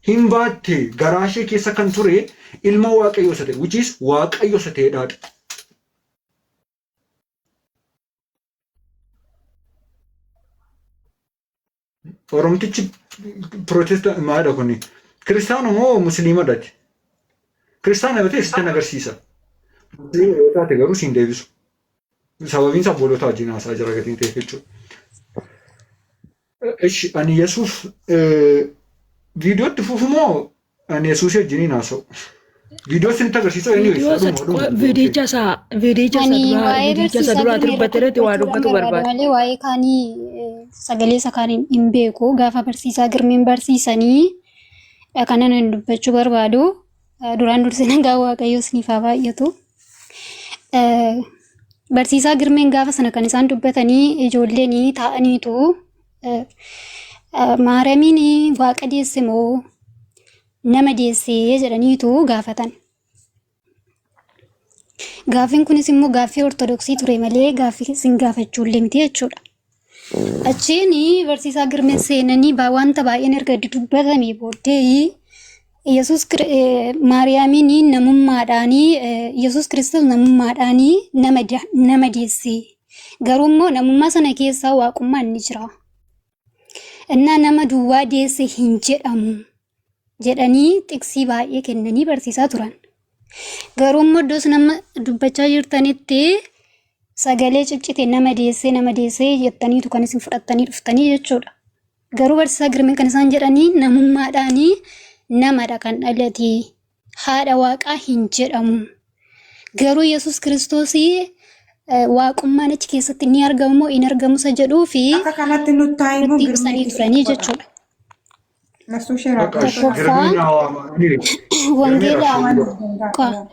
Hin baatte garaa ishee keessa kan ture ilma Waaqayyoo isa ta'e which is Waaqayyo isa ta'edhaadha. Oromtichi pirootesta maalidha kuni? Kiristaana moo musliimadha? Kiristaana yoo ta'e sittan agarsiisa. Musliima yoo taate garuu siin deebisu. Sababiin isaa obboloota wajjin haasaa jira gatiin ta'eef jechuudha. Ishi ani Yesuus viidiyootti fufu moo ani Yesuus wajjiniin haasa'u? Viidiyoo isinitti agarsiisu anyways Viidiyoo isa dhuma dhuma viidiyoo viidicha keenya. isaa viidicha isa Ani duraa waa'ee viidicha isa barsiisaa duraa Girmee dubbate irratti irratti waa dubbachuudhaan dubbatu barbaada barbaada. malee waa'ee kaanii sagalee isa kaaniin hin beeku. Gaafa barsiisaa Girmeen barsiisanii dha kanan ani dubbachuu barbaadu. Duraan dursee nagaa Waaqayyoo isiniif haa baay'atu. Eh, Barsiisaa Girmeen gaafa sana kan isaan dubbatanii ijoolleen taa'aniitu eh, eh, Maariyamiin waaqa deesse moo nama deesse jedhaniitu gaafatan. Gaaffiin kunis immoo gaaffii ortodoksii ture malee gaaffii isin gaafachuullee miti jechuudha. Achiin barsiisaa Girmeen seenanii wanta baay'een erga dubbatamee booddee Yesuus Maariyaamiin namummaadhaan Yesuus Kiristoos namummaadhaan nama deesse. Garuu immoo namummaa sana keessaa waaqummaan ni jira. Innaa nama duwwaa deesse hin jedhamu jedhanii xiqsii baay'ee kennanii barsiisaa turan. Garuu immoo iddoo isin amma dubbachaa jirtanitti sagalee ciccite nama deessee nama deessee jettaniitu kan isin fudhattanii dhuftanii jechuudha. Garuu barsiisaa Girmeen kan isaan jedhanii namummaadhaanii namadha kan dhalate haadha waaqaa hin jedhamu. Garuu Yesuus Kiristoos waaqummaan achi keessatti ni argamu moo hin argamu isa jedhuu fi Akka kanatti nutti haa himu nutti Girmee ibsanii ishee turanii godha. jechuudha. Nasuu ishee Bakka rakkoo ishi Tokkoffaa Girmeen haa waama. Anyway, Girmeen wangeela rakkoo godha.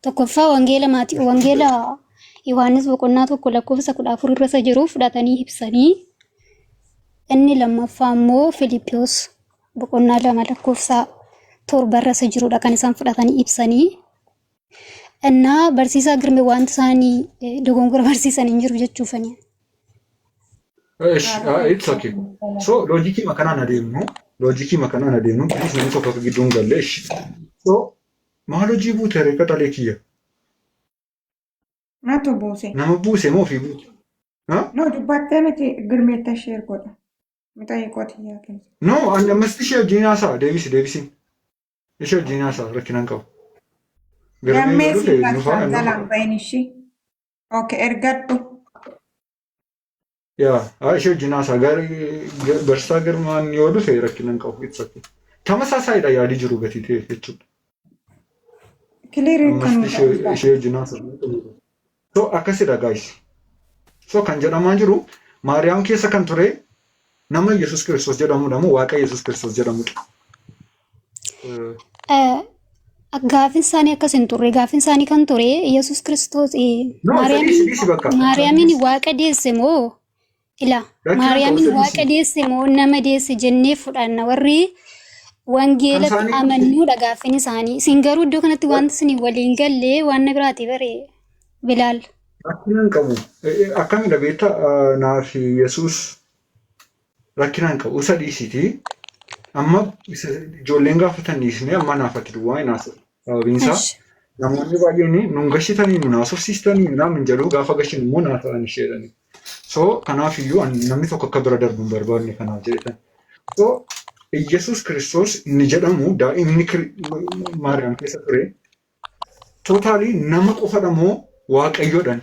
Tokkoffaa wangeela maatii wangeela Yohaannis boqonnaa 1 lakkoofsa 14 irra isa jiru fudhatanii ibsanii inni lammaffaa immoo Filiphiyos boqonnaa 2 lakkoofsa 7 irra isa jirudha kan isaan fudhatanii ibsanii. Innaa barsiisaa Girmee wanti isaanii dogongora barsiisan hin jiru jechuufani. Ish, it's okay. So, loojikii makanaan adeemnu, loojikii makanaan adeemnu, please namni tokko akka gidduu hin galle. Ish. So, maal hojii buute ree qaxalee kiyya? Natu buuse. Nama buuse moo ofii buute? Ha? No dubbattee miti girmeetta sheer godha. Mixaa qootiyyaa keessa. No, ani ammas ishee wajjin haasa'a. Deebisi, deebisi. Ishee wajjin haasa'a rakkina hin qabu. Girmeen Gammee yoo sii dhufe nufaa galchaa inni jalaan bahin ishii. Okay ergadhu. Yaa, ishee wajjin haasa'a. Barsiisaa Girmaan yoo dhufe rakkina hin qabu. It's okay. Tamasaasaayidha yaadii jiru gatii ta'eef jechuudha. Kiliirii Ammas kan ishee ishee wajjin haasa'a. So akkasidha guys. So kan jedhamaa jiru Maariyaam keessa kan ture nama Yesuus Kiristoos jedhamudha moo Waaqa Yesuus Kiristoos jedhamudha? Gaafin isaanii akkas hin turre. Gaafin isaanii kan ture Yesuus Kiristoos No, isa dhiisi Maariyaamiin dhiisi bakka. Maariyaamiin Waaqa deesse moo ila Rakkina qabu Maariyaamiin isa dhiisi. Waaqa deesse moo nama deesse jennee fudhanna warri Kan wangeelatti isaanii amannuudha gaafin isaanii. Isin garuu iddoo kanatti wanti isin waliin galle waan na biraati bare Bilaal. Rakkina hin qabu. Akkamidha beektaa naaf Yesuus rakkina hin qabu. Isa dhiisiti. Amma ijoolleen gaafatan dhiisnee amma naaf ati duwwaa hin haasofne. Sababiin isaa Esh. namoonni baay'een nun gashitanii nun haasofsiistanii naan hin jedhu gaafa gashin immoo naa ta'an isheedhani. So kanaaf iyyuu namni tokko akka bira darbu hin barbaadne kanaaf jedhetan. So Iyyasuus Kiristoos inni jedhamu daa'imni Maariyaam keessa ture Totally nama qofadha moo waaqayyoodhan?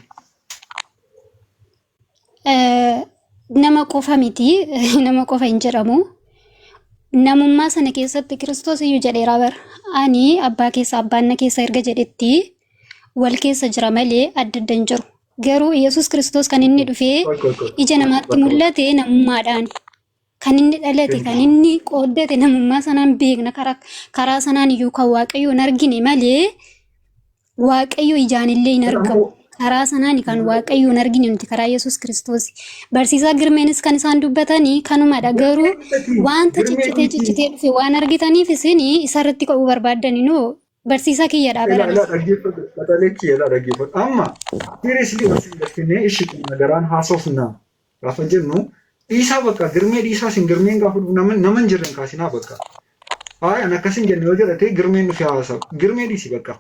Nama qofa miti, nama qofa hin jedhamu. Namummaa sana keessatti Kiristoos iyyuu jedheera bara. Ani abbaa keessa abbaan na keessa erga jedhetti wal keessa jira malee adda adda hin jiru. Garuu Yesuus Kiristoos kan inni dhufee Qoy qoy qoy. ija namaatti Bakka bakka. mul'ate namummaadhaani. Kan inni dhalate, kan inni qooddate namummaa sanaan beekna. Karaa sanaan iyyuu kan Waaqayyo hin argine malee Waaqayyo ijaan illee hin argamu. Karaa sanaan kan Waaqayyo hin argine nuti karaa Yesuus Kiristoos. Barsiisaa Girmeenis kan isaan dubbatanii kanumadha. Garuu wanta ciccitee ciccitee dhufe waan argitaniif isin isarratti ka'uu barbaaddani noo barsiisaa kiyyadhaa Ilaa baranas. ilaa dhaggeeffadhu. Qaxalee kiyya ilaa dhaggeeffadhu. Amma seriously osoo hin gashinee ishii kana garaan haasofna gaafa jennu dhiisaa bakka girmee dhiisaa isin girmeen gaafa dhufu nama nama hin jirre hin kaasinaa bakka. Hayi an akkas hin jenne yoo jedhate Girmeen dhufee haasa'u. Girmee dhiisi bakka.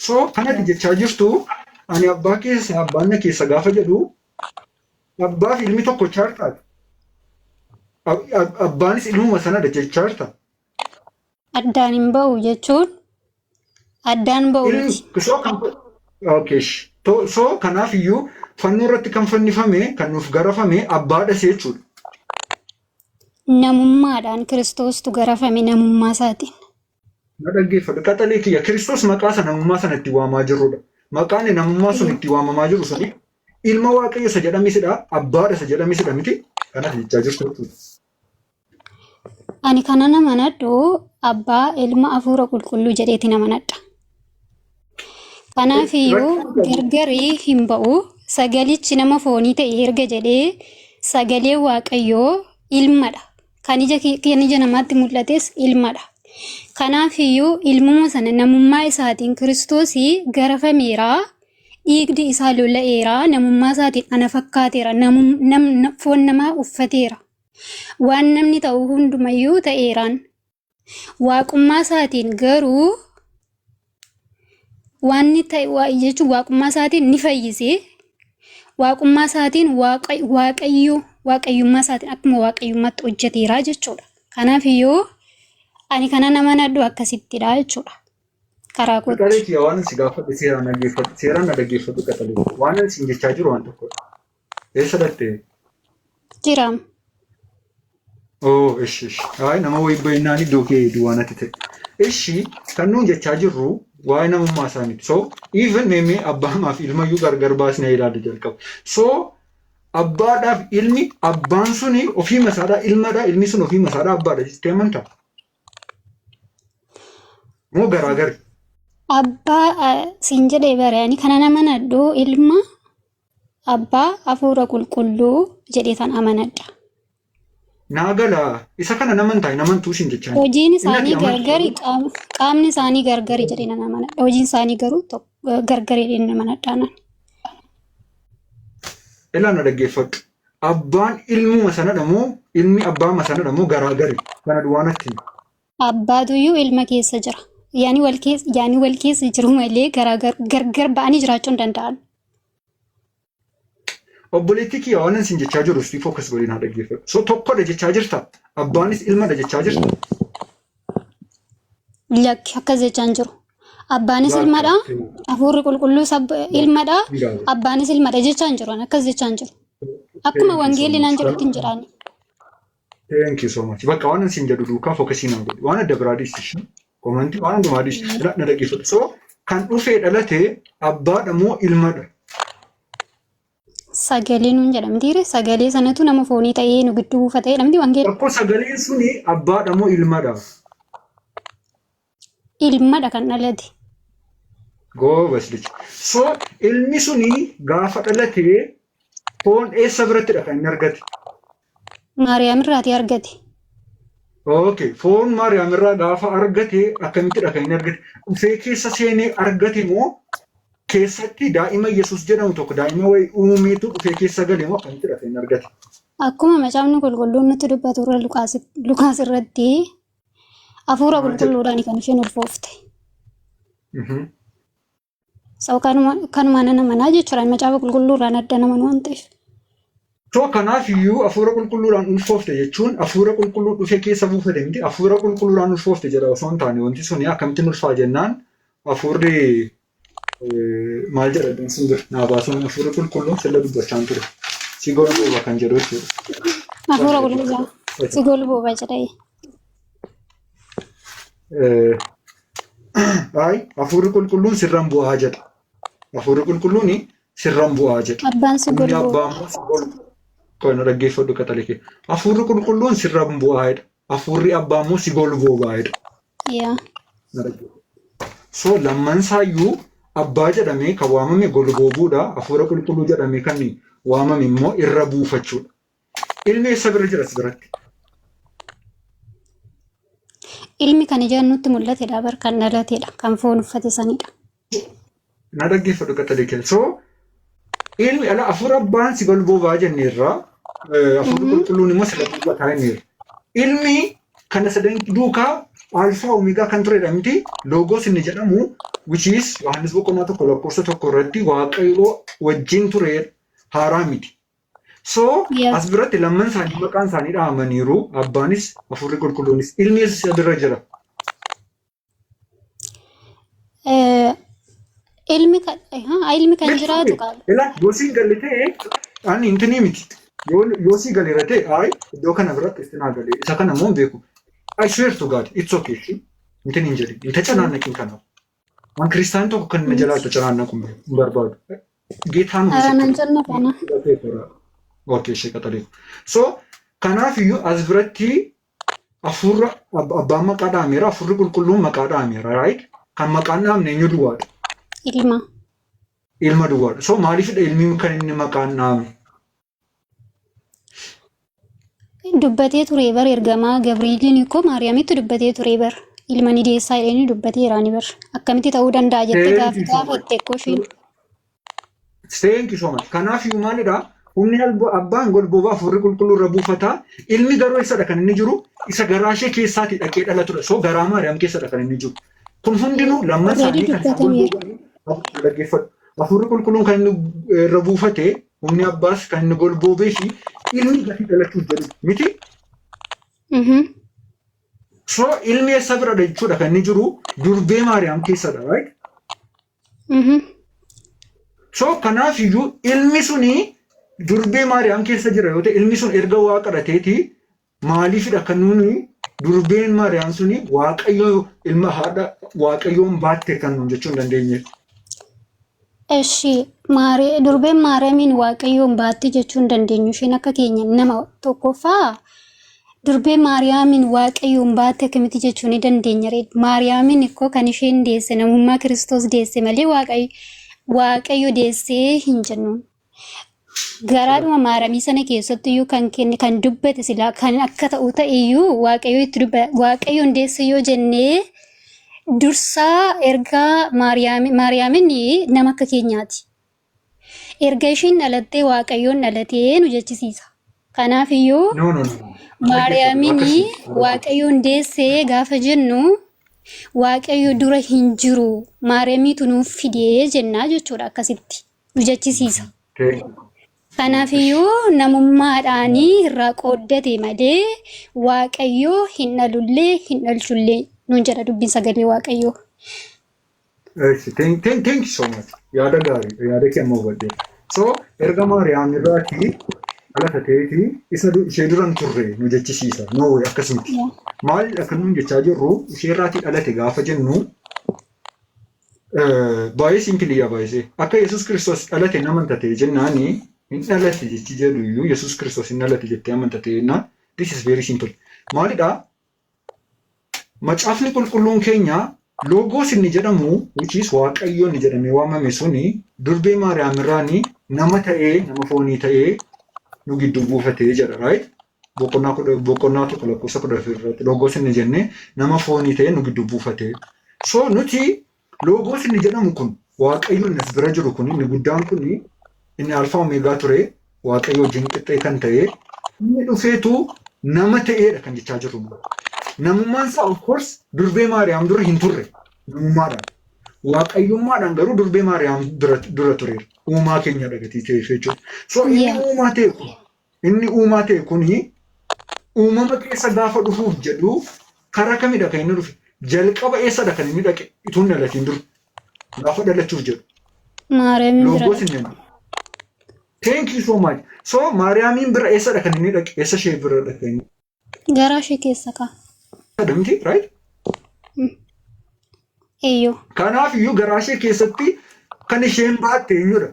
So kanatti jechaa jirtu ani abbaa keessa abbaan na keessa gaafa jedhu abbaa fi ilmi tokko chaartaati. Abbaanis ilmuma sanadha jechaa jirta. Addaan hin ba'u jechuun addaan ba'u Ilmi miti. so kan okay. So kanaaf iyyuu fannoo irratti kan fannifame kan nuuf garafame abbaadha jechuudha. Namummaadhaan Kiristoostu garafame namummaa isaatiin. Na dhaggeeffadhu. Qaxalee kiyya Kiristoos maqaa isa namummaa sana itti waamaa jirrudha. Maqaan namummaa sun itti waamamaa jiru suni ilma Waaqayyo isa jedhamesidha, abbaadha isa jedhamesidha miti. Kanaaf jechaa jirtu jechuudha. Ani kanan amanadhu abbaa ilma hafuura qulqulluu jedheetiin amanadha. Kanaaf iyyuu gargari hin ba'u. Sagalichi nama foonii ta'e erga jedhee sagalee Waaqayyoo ilmadha. Kan ija kan ija namaatti mul'ates ilmadha. Kanaaf iyyuu ilmuma sana namummaa isaatiin Kiristoosii garafameera. Dhiigdi isaa lola'eera. Namummaa isaatiin ana fakkaateera. Foon namaa uffateera. Waan namni ta'u hundumayyuu ta'eeraan. Waaqummaa isaatiin garuu waan inni ta'e jechuun waaqummaa isaatiin ni fayyise. Waaqummaa isaatiin waaqayyo waaqayyummaa isaatiin akkuma waaqayyummaatti hojjeteera jechuudha. Kanaaf iyyuu ani kanan amanadhu akkasittidha jechuudha. Karaa kootti. Qaxalee kiyya waan si gaafadhu seeraan dhaggeeffadhu seeraan na dhaggeeffadhu qaxalee waan ani siin jechaa jiru waan tokkodha. Eessa dhaqxe? Jiraam. Oo, ishi, ishi. Ay, nama wayii baay'inaan iddoo kee duwwaa natti ta'e. Ishi, kan nuun jechaa jirru waa'ee namummaa isaaniiti. So, even meemee abbaamaa fi ilmayyuu gargar baasnee ilaalu jalqaba. So, abbaadhaaf ilmi, abbaan suni ofii masaadhaa ilmadha, ilmi sun ofii masaadhaa abbaadha jettee amantaa? Moo garaagari? Abbaa siin jedhee bare ani kanan amanadhu ilma Abbaa Hafuura Qulqulluu jedheetan amanadha. Naa gala isa kana naman taa'e naman tuusin jechaa. Hojiin Inni ati isaanii amantu gargari garuu qaamni isaanii gargari jedhee nan amanadha. Hojiin isaanii garuu gargari jedhee nan amanadha. Nan. Ilaa na dhaggeeffadhu. Abbaan ilmuma sanadha moo ilmi abbaama sanadha moo garaagari? Kana duwwaa natti himi. Abbaatuyyuu ilma keessa jira. Yaani wal keessa jiru malee garaagar gargar ba'anii jiraachuu hin danda'an. Obboleettii kiyya waan isin jechaa jiru si focus godhii naa dhaggeeffadhu. So tokkodha jechaa jirta. Abbaanis ilmadha jechaa jirta. Lakki akkas jechaa hin jiru. Abbaanis Bakka. ilmadha, hafuurri qulqulluus ilmadha, abbaanis ilmadha jechaa hin jiru. Ani akkas jechaa hin jiru. Akkuma wangeelli naan jedhutti hin jedhaani. Thank you so much. Bakka waan isin jedhu duukaa focusii naa godhi. Waan adda biraa dhiisi. Ishii. Commentii waan hundumaa dhiisi. Na dhaggeeffadhu. So kan dhufee dhalate abbaadha moo ilmadha? Sagalee nuun jedhamtiire sagalee sanatu nama foonii ta'ee nu gidduu buufatee jedhamti wangeelli. Tokko sagaleen suni abbaadha moo ilmadha? Ilmadha kan dhalate. Goobas liji. So ilmi suni gaafa dhalate foon eessa birattidha kan inni argate? Maariyaam irraatii argate. Okay, foon Maariyaam irraa gaafa argate akkamittidha kan inni argate? Dhufee keessa seenee argate moo keessatti daa'ima Yesuus jedhamu tokko daa'ima wayii uumeetu dhufee keessa gale moo akkamittidha kan inni argate? Akkuma macaafni qulqulluun nutti dubbatu irra Luqaas irratti hafuura Maal jedha? qulqulluudhaan kan isheen ulfoofte. So kanuma nan amanaa jechuudha. Macaafa qulqulluurraan adda naman waan ta'eef. So kanaaf iyyuu hafuura qulqulluudhaan ulfoofte jechuun hafuura qulqulluu dhufe keessa buufate miti hafuura qulqulluudhaan ulfoofte jedha osoo hin taane wanti suni akkamittiin ulfaa jennaan hafuurri maal jedha iddoon sun jira naa baasuun hafuurri qulqulluun silla dubbachaan ture si golbooba kan jedhu jechuudha. Hafuura qulqulluu si golbooba jedhee. Ay, hafuurri qulqulluun sirran bu'aa jedha. Hafuurri qulqulluun sirran bu'aa jedha. Abbaan si Humni golbooba. abbaa immoo si golbu. Kan dhaggeeffadhu qaxalee kee. Hafuurri qulqulluun sirran bu'aa jedha. Hafuurri abbaa immoo si golboobaa jedha. Yaa. Na dhaggeeffadhu. So lamman isaayyuu abbaa jedhamee kan waamame golboobuudha. Hafuura qulqulluu jedhamee kan waamame immoo irra buufachuudha. Ilmi eessa bira jira si biratti? Ilmi kan ijaan nutti mul'atedha bar kan dhalatedha kan foon uffate sanidha. Na dhaggeeffadhu qaxalee kee. So ilmi ala hafuura abbaan si golboobaa jenneerra. Hafuurri qulqulluun immoo sirra buufataa jenneerra. Ilmi kana sadan duukaa Alfaa Omeegaa kan turedha miti. Logos inni jedhamu, which is Yohaannis boqonnaa 1 lakkoofsa 1 irratti Waaqayyo wajjin ture, haaraa miti. So as biratti lamman isaanii maqaan isaanii dhahamaniiru. Abbaanis Hafuurri Qulqulluunis, ilmi isa bira jira. Ilmi kan jiraatu qaba. Ila yoo siin galle ta'e, ani intinii miti. Yoo sii galeera ta'e, ayi, iddoo kana biratti itti naa galee isa kana immoo hin beeku. I swear to God, it's okay. Intin hin jedhin. Hin tacanaannaqin kanaaf. Waan kiristaanni tokko kan inni jalaa tacanaannaqu hin barbaadu. Geetaan Ara nan jenna kana. Okay, ishee qaxalee. So kanaaf iyyuu as biratti hafuurra abbaan maqaa dhaameera, Hafuurri Qulqulluun maqaa dhaameera, right? Kan maqaan dhaamne eenyu duwwaadha? Ilma. Ilma duwwaadha. So maaliifidha ilmi kan inni maqaan dhaame? Dubbatee ture bar, ergamaa Gabriiliin ikkoo Maariyaamitti dubbatee ture bar. Ilma ni deessaa jedhanii dubbateera ni bar. Akkamitti ta'uu danda'a jettee gaaffii gaafatte ikkoo ishiin. Thank you so much. Kanaaf iyyuu maalidha? Humni abbaan golboobaa Hafuurri Qulqulluu irra buufataa. Ilmi garuu eessadha kan inni jiru? Isa garaa ishee keessaatii dhaqee dhalatudha. So garaa Maariyaam keessadha kan inni jiru. Kun hundinuu lamman Already isaanii kan isaan dubbatameera. golboobanii dhaggeeffadhu. Hafuurri Qulqulluun kan inni irra buufate, humni abbaas kan inni golboobee fi ilmi gatii dhalachuuf jedhu miti. So ilmi eessa biradha jechuudha kan inni jiru? Durbee Maariyaam keessadha, right? So kanaaf iyyuu ilmi suni durbee Maariyaam keessa jira yoo ta'e, ilmi sun erga Waaqa dhateeti, maaliifidha kan nuuni durbeen Maariyaam suni Waaqayyo ilma haadha Waaqayyoon baatte kan nuun jechuu hin dandeenye? Eshi, durbeen Maariyaamiin Waaqayyoon baatti jechuu hin dandeenyu. Isheen akka keenya nama. Tokkoffaa, durbee Maariyaamiin Waaqayyoon baatte akkamitti jechuu ni dandeenya ree? Maariyaamiin ikkoo kan isheen deesse namummaa Kiristoos deesse malee Waaqayyo deessee hin jennuun. Garaadhuma Maaramii sana keessatti iyyuu kan kenne, kan dubbate, silaa kan akka ta'u ta'e iyyuu Waaqayyo itti dubbate. Waaqayyoon deesse yoo jennee, dursaa ergaa Maariyaamin nama akka keenyaati. Erga ishiin dhalattee Waaqayyoon dhalatee nu jechisiisa. Kanaaf iyyuu No, no, no. Maariyaamin Akkasii. Waaqayyoon deessee gaafa jennu, Waaqayyo dura hin jiru, Maariyaamiitu nuuf fidee jennaa jechuudha, akkasitti nu jechisiisa. Kanaaf iyyuu namummaadhaanii irraa qooddate malee Waaqayyo hin dhalullee hin dhalchullee nuun jedha dubbiin sagalee Waaqayyoo. Thank you so much. Yaada gaarii, yaada kee amma hubadhe. So erga Maariyaam irraatii dhalata ta'eeti isa ishee dura hin turre nu jechisiisa. No way, akkas miti. Maal akka nuun jechaa jirru, ishee irraatii dhalate gaafa jennu, baay'ee simple yaa baay'isee. Akka Yesuus Kiristoos dhalate hin amanta ta'e jennaani, hin dhalate jechi jedhu iyyuu, Yesuus Kiristoos hin dhalate jettee amanta ta'e jennaan, this is very simple. Maalidhaa? Macaafni Qulqulluun keenya Logos inni jedhamu, which is Waaqayyo inni jedhamee waamame suni, durbee Maariyaam irraanii nama ta'ee, nama foonii ta'ee nu gidduu buufatee jedha, right? Boqonnaa 1 lakkoofsa 14 irratti Logos inni jennee nama foonii ta'ee nu gidduu buufatee. So nuti Logos inni jedhamu kun, Waaqayyo inni as bira jiru kun, inni guddaan kun, inni Alfaa Omeegaa ture, Waaqayyo wajjin qixxee kan ta'e, inni dhufeetu nama ta'eedha kan jechaa jirru. Namummaan isaa of course durbee Maariyaam dura hin turre namummaadhaan. Waaqayyummaadhaan garuu durbee Maariyaam dura tureera. Uumaa keenya dhagatii ta'eef jechuudha. So inni uumaa ta'e kun, inni uumaa ta'e kuni uumama keessa gaafa dhufuuf jedhu karaa kamidha kan inni dhufe? Jalqaba eessadha kan inni dhaqe utuu hin dhalatiin dura? Gaafa dhalachuuf jedhu. Maariyaamiin bira. Logos hin jennu. Thank you so much. So Maariyaamiin bira eessadha kan inni dhaqe? Eessa ishee bira dhaqe inni? Garaa ishee keessa kaa. Miti, right? Eeyyoo. Kanaaf iyyuu garaa ishee keessatti kan isheen baatte eenyudha?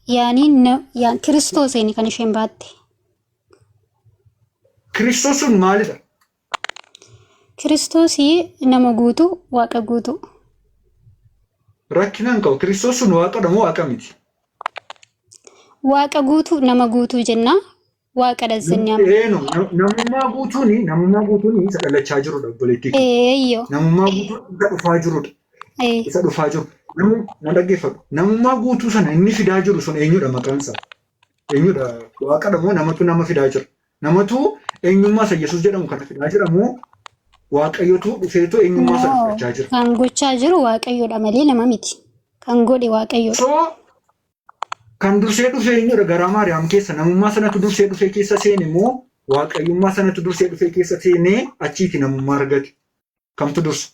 Yaani Kiristooseen kan isheen baatte. Kiristoos sun maalidha? Kiristoosii nama guutuu, Waaqa guutuu. Rakkina hin qabu. Kiristoos sun Waaqadha moo Waaqa miti? Waaqa guutuu, nama guutuu jenna. Waaqadha jennee amma. Eeno, namummaa guutuuni isa dhalachaa jirudha, obboleettii kee. Eeyyoo. Namummaa guutuun isa dhufaa jirudha. Isa dhufaa jiru. Na dhaggeeffadhu. Namummaa guutuu sana inni fidaa jiru sun eenyudha maqaan isaa? Eenyudha? Waaqadha moo namatu nama fidaa jira? Namatu eenyummaa isa Yesuus jedhamu kana fidaa jira moo Waaqayyotu dhufeetu eenyummaa sana No, fudhachaa jira? kan gochaa jiru Waaqayyoodha malee nama miti. Kan godhe Waaqayyoodha. So kan dursee dhufe eenyudha garaa Maariyaam keessa namummaa sanatu dursee dhufee keessa seene moo Waaqayyummaa sanatu dursee dhufee keessa seenee achiiti namummaa argate? Kamtu dursa?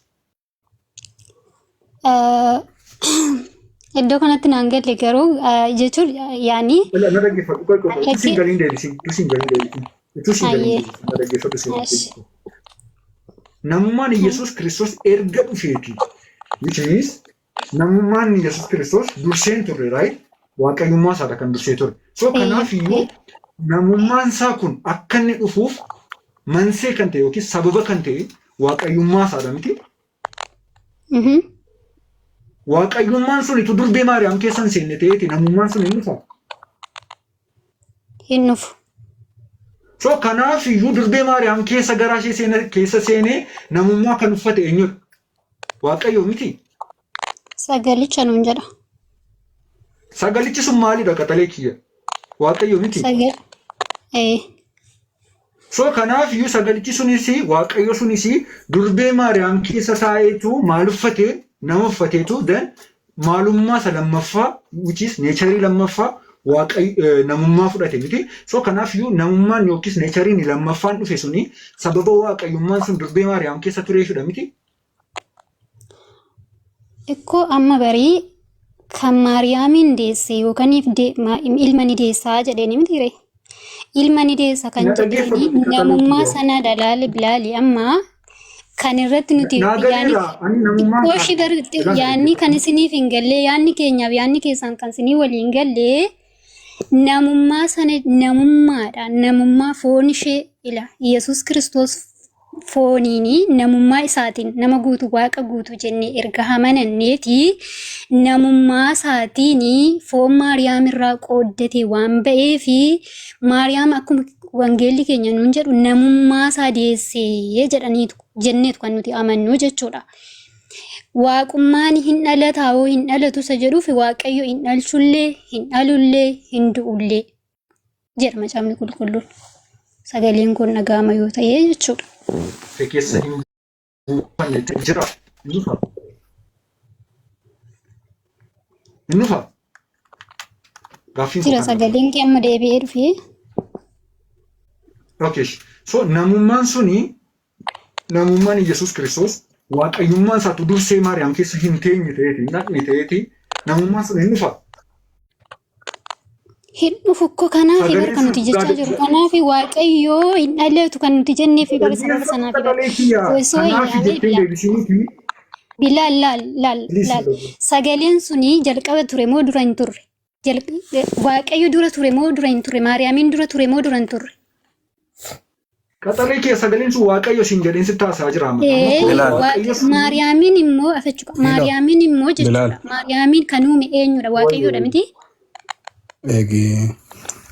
Iddoo kanatti naan galle garuu jechuun yaani Ila na dhaggeeffadhu qoy qoy utuu siin dhagge galiin deebisin utuu siin galiin deebisin utuu siin galiin ayyee deebisin na dhaggeeffadhu siin ashi deebisin. Namummaan Yesuus Kiristoos erga dhufeeti which means namummaan Yesuus Kiristoos dursee hin turre right waaqayyummaa isaadha kan dursee ture. So kanaaf iyyuu namummaan isaa kun akka inni dhufuuf mansee kan ta'e yookiin sababa kan ta'e waaqayyummaa isaadha miti. Waaqayyummaan sun utuu durbee Maariyaam keessa hin seenne ta'eeti namummaan sun hin dhufa. Hin dhufu. So kanaaf iyyuu durbee Maariyaam keessa garaa ishee keessa seenee namummaa kan uffate eenyudha? Waaqayyo miti. Sagalicha nuun jedha. Sagalichi sun maalidha qaxalee kiyya? Waaqayyo miti. Sagal. Ee. So kanaaf iyyuu sagalichi sunis Waaqayyo sunis durbee Maariyaam keessa taa'eetu maal uffatee nama uffateetu then maalummaa isa lammaffaa which is nature lammaffaa Waaqayyo namummaa fudhate miti. So kanaaf iyyuu namummaan yookiis nature'n lammaffaan dhufe suni sababa Waaqayyummaan sun durbee Maariyaam keessa tureefidha miti. Ikkoo amma barii kan Maariyaamiin deesse yookaaniif ilma ni deessaa jedheeni miti ree. Ilma ni deessa kan Na jedheeni dhaggeeffadhu qaxalee namummaa kiyya. sana dalaale bilaali amma kan irratti nuti Naa yaani galeera ani namummaan xiqqoo ishii garuu Ilaa yaanni kan isiniif hin galle yaanni keenyaaf yaanni keessan kan isinii waliin galle namummaa sana namummaadha namummaa foon ishee ila Yesuus Kiristoos fooniini namummaa isaatiin nama guutuu waaqa guutuu jennee erga amananneeti namummaa isaatiin foon Maariyaam irraa qooddate waan ba'eefi Maariyaam akkuma wangeelli keenya nuun jedhu namummaa isaa deessee jedhaniitu jenneetu kan nuti amannu jechuudha. Waaqummaan hin dhalataa hoo hin dhalatu isa jedhuuf Waaqayyo hin dhalchullee hin dhalullee hin du'ullee jedha macaafni qulqulluun. Sagaleen kun dhaga'ama yoo ta'e jechuudha. Kee keessa hin buufanne jira. Hin dhufa. Hin dhufa. Gaaffiin koo Jira kana. sagaleen kee amma deebi'ee dhufee. Okay. So namummaan suni namummaan Yesuus Kiristoos waaqayyummaan isaatu dursee Maariyaam keessa hin teenye ta'eeti hin dhaqne ta'eeti namummaan sun hin dhufa. Hin dhufu koo kanaaf bar Sagaleen kan sun nuti dhugaa jechaa jirru dubbii. kanaaf Waaqayyoo hin dhalatu kan nuti jennee fi bara sababa Dhaggeeffadhu sanaaf bar sagalee kiyya osoo kanaaf ilaamee jettee bilaa deebisiniiti. bilaal laal laal Please laal sagaleen suni jalqaba ture moo dura hin turre? Waaqayyo dura ture moo dura hin turre? Maariyaamiin dura ture moo dura hin turre? Qaxalee kee sagaleen sun Waaqayyo siin jedheen sitti haasa'aa jira amma. Amma Ee, koo Bilaal. Waaqayyo sun Maariyaamiin immoo afachuu qaba. Hello. Maariyaamiin immoo Bilaal. jechuudha. Maariyaamiin kan uume eenyudha? Waaqayyoodha miti? Eegi.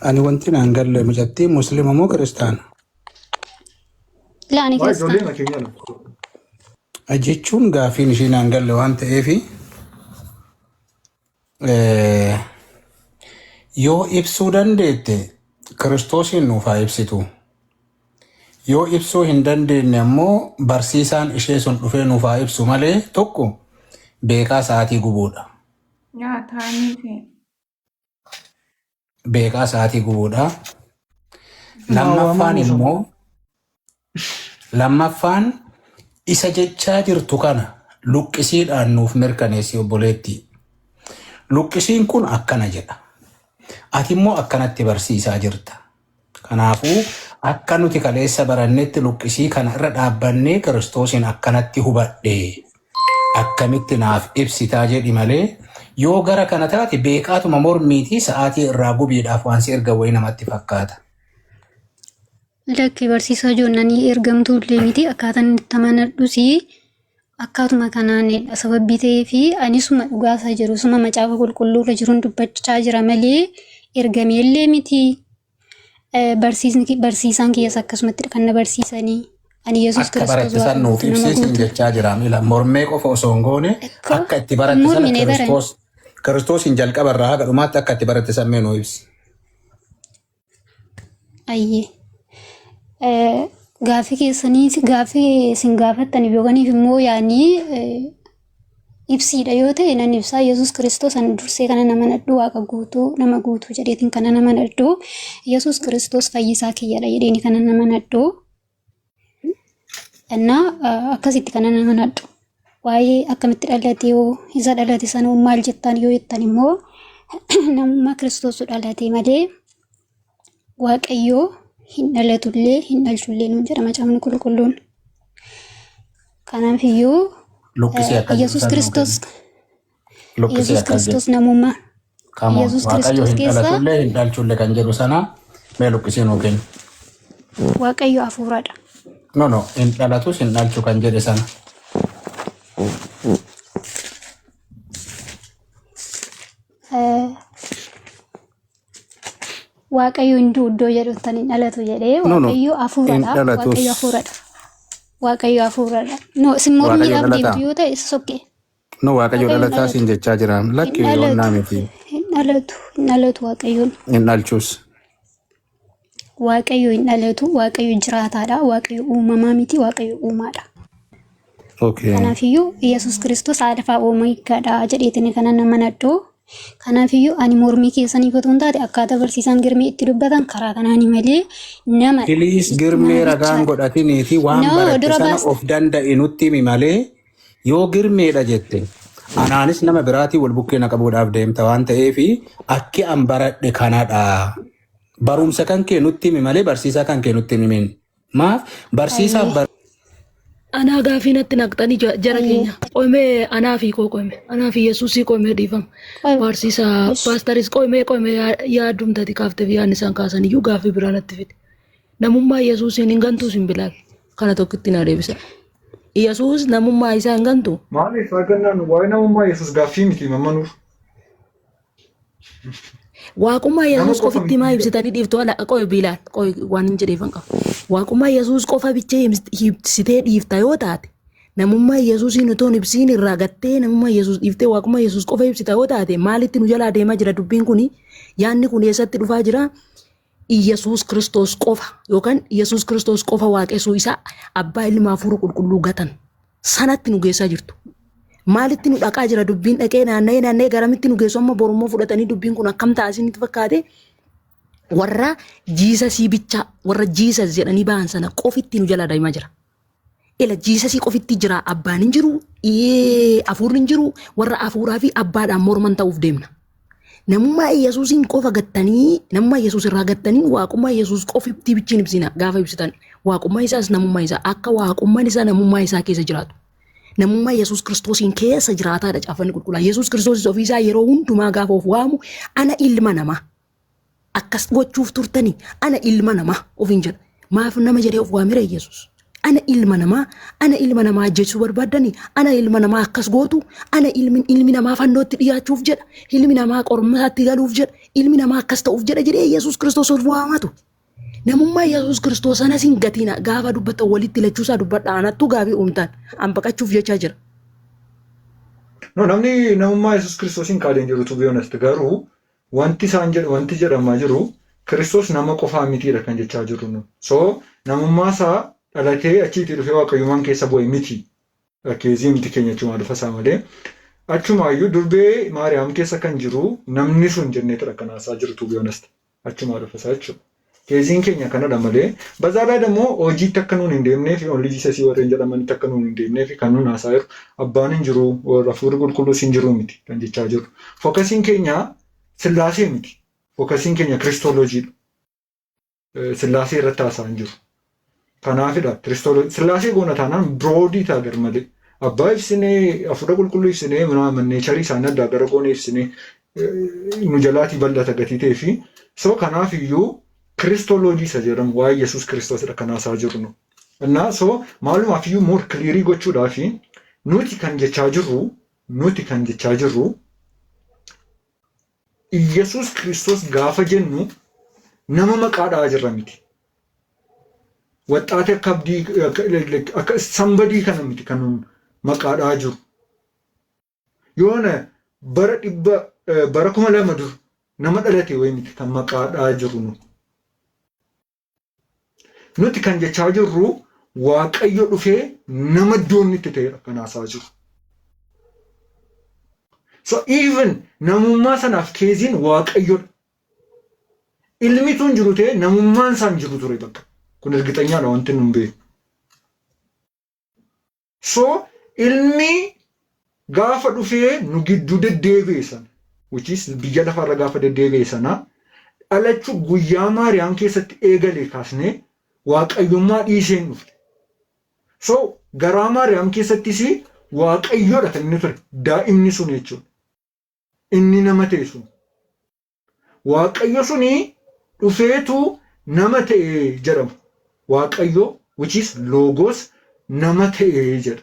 Ani wanti naan galle mucattii musliima moo kiristaana? Laa ani Waa ijoollee kiristaana. keenya lama. Jechuun gaafiin ishii naan galle waan ta'eefi yoo ibsuu dandeette Kiristoosiin nuuf haa ibsitu. Yoo ibsuu hin dandeenye ammoo barsiisaan ishee sun dhufee nuuf haa ibsu malee tokko beekaa sa'aatii gubuudha. Nyaataanii fi Beekaa sa'aatii gubuudha. Maa Lammaffaan waamamuu sana. immoo lammaffaan isa jechaa jirtu kana luqqisiidhaan nuuf mirkaneessi obboleettii. Luqqisiin kun akkana jedha. Ati immoo akkanatti barsiisaa jirta. Kanaafuu akka nuti kaleessa barannetti luqqisii kana irra dhaabbannee Kiristoosiin akkanatti hubadhe akkamitti naaf ibsitaa jedhi malee yoo gara kana taate beekaatuma mormiitii sa'aatii irraa gubiidhaaf waan si erga wayii namatti fakkaata. Lakki barsiisaa joonnanii ergamtuu illee miti akkaataan itti amanadhus akkaatuma kanaanidha sababii ta'ee fi anisuma dhugaasaa jiru suma macaafa qulqulluu irra jiruun dubbachaa jira malee ergamee illee miti. Barsiisni barsiisaan kiyyas akkasumatti kan na barsiisanii ani Yesuus Akka Kiristoos baratte waaqa san nuuf guutuu nama ibsiisin guutuu. jechaa jira. Mila mormee qofa osoo hin goone Ekkoo akka itti baratte sana mormine baran. Kiristoos Kiristoosiin jalqaba irraa haga dhumaatti akka itti baratte san mee nuu ibsi. Ayyee. Gaaffii keessanii gaaffii isin gaafattaniif yookaan immoo yaanii ibsiidha yoo ta'e nan ibsaa. Yesuus Kiristoos an dursee kana nama nadhu, Waaqa guutuu, nama guutuu jedheetiin kana nama nadhu. Yesuus Kiristoos fayyisaa kiyyadha jedheeni kana nama nadhu. Innaa akkasitti kana nama nadhu. Waa'ee akkamitti dhalate, yoo isa dhalate sana maal jettan yoo jettan immoo, namummaa Kiristoosu dhalate malee Waaqayyoo hin dhalatullee hin dhalchullee nuun jedha Macaafni Qulqulluun. Kanaafiyyuu Luqqisii akka jedhu Yesuus sana nuu Kiristoos kenni. Luqqisii Yesuus akkas jedhu. Kiristoos namummaa Come on. Yesuus Waaqayyo Kiristoos hin keessaa dhalatullee hin dhalchullee kan jedhu sana mee luqqisii nuu kenni. Waaqayyo hafuuradha. No, no, hin dhalatus hin dhalchu kan jedhe sana. Waaqayyo hin du'u iddoo jedhuttan hin dhalatu jedhee. No, no, Waaqayyo hin hafuuradha. dhalatus. Waaqayyo hafuuradha. Waaqayyo hafuuradha. No, isin Waaqayyo mormiidhaaf dhalataa. deemtu yoo ta'e isa sokkee. No, Waaqayyo Waaqayyo hin dhalataa dhalatu. siin jechaa jira. Hin Lakki, dhalatu. onnaa miti. Hin dhalatu. Hin dhalatu Waaqayyoon. Hin dhalchus. Waaqayyo hin dhalatu. Waaqayyo jiraataadha. Waaqayyo uumamaa miti. Waaqayyo uumaadha. Okay. Kanaafiyyuu Yesuus Kiristoos alfaa oomegaadha jedheetiin kana nama nadhoo. Kanaafiyyuu ani mormii keessaniif otoo hin taate, akkaataa barsiisaan Girmee itti dubbatan karaa kanaani malee namadha. Please, Girmee Nama ragaan bichaadha. godhatiniiti waan No, baratte dura sana baas. of danda'i nutti himi malee, yoo Girmeedha jette anaanis nama biraatii wal bukkee na qabuudhaaf deemta waan ta'eef, akki an baradhe kanadha. Barumsa kan kee nutti himi malee barsiisaa kan kee nutti hin himin. Maaf barsiisaaf Ayyee. Anaa gaafii natti naqxanii jara keenya. Qoymee anaa fi koo qoyme. Anaa fi Yesuusii qoymee dhiifama. Qoy. Barsiisaa Ish. paastaris qoymee qoymee yaadumtati kaaftee fi yaadni isaan kaasan iyyuu gaafii biraa natti fide. Namummaa Yesuusiin hin gantuu hin bilaal. Kana tokkitti naa deebisa. Yesuus namummaa isaa hin gantu. Maaliif argannaan waa'ee namummaa Yesuus gaaffii miti mammanuuf. Waaqummaa Nama Yesuus qofa qofitti maa miti. ibsitanii dhiiftu ala qoy bilaal qoy, waan hin jedheefan qaba. Waaqummaa Yesuus qofa bichee ibsitee dhiifta yoo taate, namummaa Yesuusiin otoo hin ibsiin irraa gattee namummaa Yesuus dhiiftee waaqummaa Yesuus qofa ibsita yoo taate, maalitti nu jalaa deemaa jira dubbiin kuni? Yaadni kun eessatti dhufaa jira? Yesuus Kiristoos qofa yookaan Yesuus Kiristoos qofa waaqessuu isaa abbaa, ilma, hafuura qulqulluu gatan sanatti nu geessaa jirtu. Maalitti nu dhaqaa jira dubbiin? Dhaqee naanna'ee naanna'ee garamitti nu geessu? Amma borummoo fudhatanii dubbiin kun akkam ta'a isinitti fakkaate? Warra Jesusii bichaa, warra Jesus jedhanii ba'an sana qofitti nu jalaa deemaa jira. Ila Jesusii qofitti jira, abbaan hin jiru, hafuurri hin jiru, warra hafuuraa fi abbaadhaan morman ta'uuf deemna. Namummaa Yesuusiin qofa gattanii, namummaa Yesuus irraa gattanii, waaqummaa Yesuus qofitti bichiin ibsina. Gaafa ibsitan waaqummaa isaas namummaa isaa, akka waaqummaan isaa namummaa isaa keessa jiraatu. Namummaa Yesuus Kiristoosiin keessa jiraataadha caafanni qulqullaa'aa. Yesuus Kiristoosis ofii isaa yeroo hundumaa gaafa of waamu, "Ana ilma namaa. Akkas gochuuf turtanii, ana ilma namaa," ofiin jedha. Maaf nama jedhee of waamira Yesuus? "Ana ilma namaa, ana ilma namaa ajjeesuu barbaaddanii, ana ilma namaa akkas gootu, ana ilmi namaa fannootti dhiyaachuuf jedha, ilmi namaa qormaatti galuuf jedha, ilmi namaa akkas ta'uuf jedha," jedhee Yesuus Kiristoos of waamatu. Namummaa Yesuus Kiristoos sanas hin gatiina. Gaafa dubbatan walitti lachuusaa dubbadha. Anattuu gaabii uumtaan an baqachuuf jechaa jira. No, namni namummaa Yesuus Kiristoosiin kaadeen jiru, to be honest, garuu wanti isaan jedhu, wanti jedhamaa jiru, Kiristoos nama qofaa mitiidha kan jechaa jirru nu. So namummaa isaa dhalatee achiitii dhufee waaqayyummaan keessa bu'e miti. Caseii miti keenya achumaa dhufa isaa malee. Achumaayyuu durbee Maariyaam keessa kan jiru namni sun jenneetudha kan haasaa jiru, to be honest. Achumaa dhufa isaa jechuudha. Caseiin keenya kanadha malee bazaadhaa immoo hojiitti akka nuun hin deemnee fi Only Jesusii warreen jedhamanitti akka nuun hin deemnee fi kan nuun haasaa jiru, abbaan hin jiru, hafuurri qulqulluus hin jiru miti kan jechaa jiru. Focusiin keenya Sillaasee miti. Focusiin keenya Christologydha. Sillaasee irratti haasaa hin jiru. Kanaafidha Sillaasee goona taanaan broadii ta'a gar malee. Abbaa ibsinee, hafuura qulqulluu ibsinee, natureii isaanii addaa gara goone ibsinee nu jalaatii bal'ata gatii ta'ee fi, so kanaaf iyyuu Christology isa jedhamu, waa'ee Yesuus Kiristoosidha kan haasaa jirru nu. Innaa so maalumaaf iyyuu more clearii gochuudhaaf, nuti kan jechaa jirru, Yesuus Kiristoos gaafa jennu nama maqaa dha'aa jirra miti. Waxxaate akka abdii akka somebody kana miti kan nun maqaa dha'aa jiru. Yoona bara 100, bara 2000 dur nama dhalate wayii miti kan maqaa dha'aa jiru nu. Nuti kan jechaa jirru Waaqayyo dhufee nama iddoo inni itti ta'edha kan haasaa jiru. So even namummaa sanaaf keeziin Waaqayyodha. Ilmi tun jiru ta'e namummaan isaan jiru ture bakka. Kun ergixanyaadha wanti nun beeknu. So ilmi gaafa dhufee nu gidduu deddeebi'e sana, which is biyya lafarra gaafa deddeebi'e sana, dhalachuu guyyaa Maariyaam keessatti eegale kaasnee waaqayyummaa dhiisee hin dhufne. So garaa Maariyaam keessattis waaqayyoodha kan inni ture daa'imni sun jechuudha. Inni nama ta'e sun. Waaqayyo suni dhufeetu nama ta'e jedhama. Waaqayyo, which is logos, nama ta'e jedha.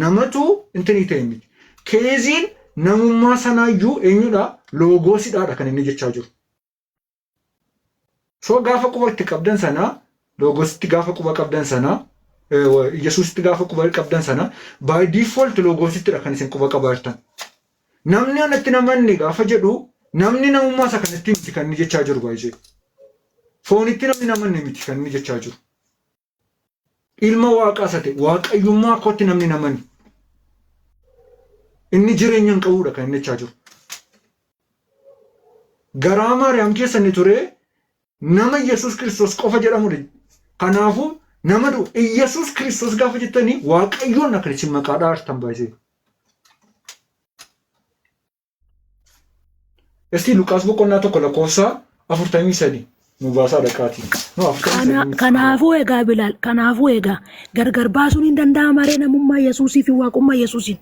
Namatu intinii ta'e miti. Keeziin namummaa sanaayyuu eenyudha? Logoosidhaadha kan inni jechaa jiru. So gaafa quba itti qabdan sana, logositti gaafa quba qabdan sana, Yesuusitti gaafa quba qabdan sana, by default logosittidha kan isin quba qabaatan. Namni anatti namanne gaafa jedhu, namni namummaa isa kanatti miti kan inni jechaa jiru baay'ee. Foonitti namni namanne miti kan inni jechaa jiru. Ilma waaqaa isa ta'e waaqayyummaa kootti namni namanne. Inni jireenya hin qabudha kan inni jechaa jiru. Garaa Maariyaam keessa inni ture nama Yesuus Kiristoos qofa jedhamudha. Kanaafuu nama du'u Yesuus Kiristoos gaafa jettanii waaqayyoon akka isin maqaa dhaartan baay'ee. Isti Luqaas boqonnaa 1 lakkoofsa 43 nu baasaa dhaqaatii. No, 43 miti. Kanaafuu egaa Bilaal, kanaafuu egaa gargar baasuun hin danda'ama ree namummaa Yesuusii fi waaqummaa Yesuusiin?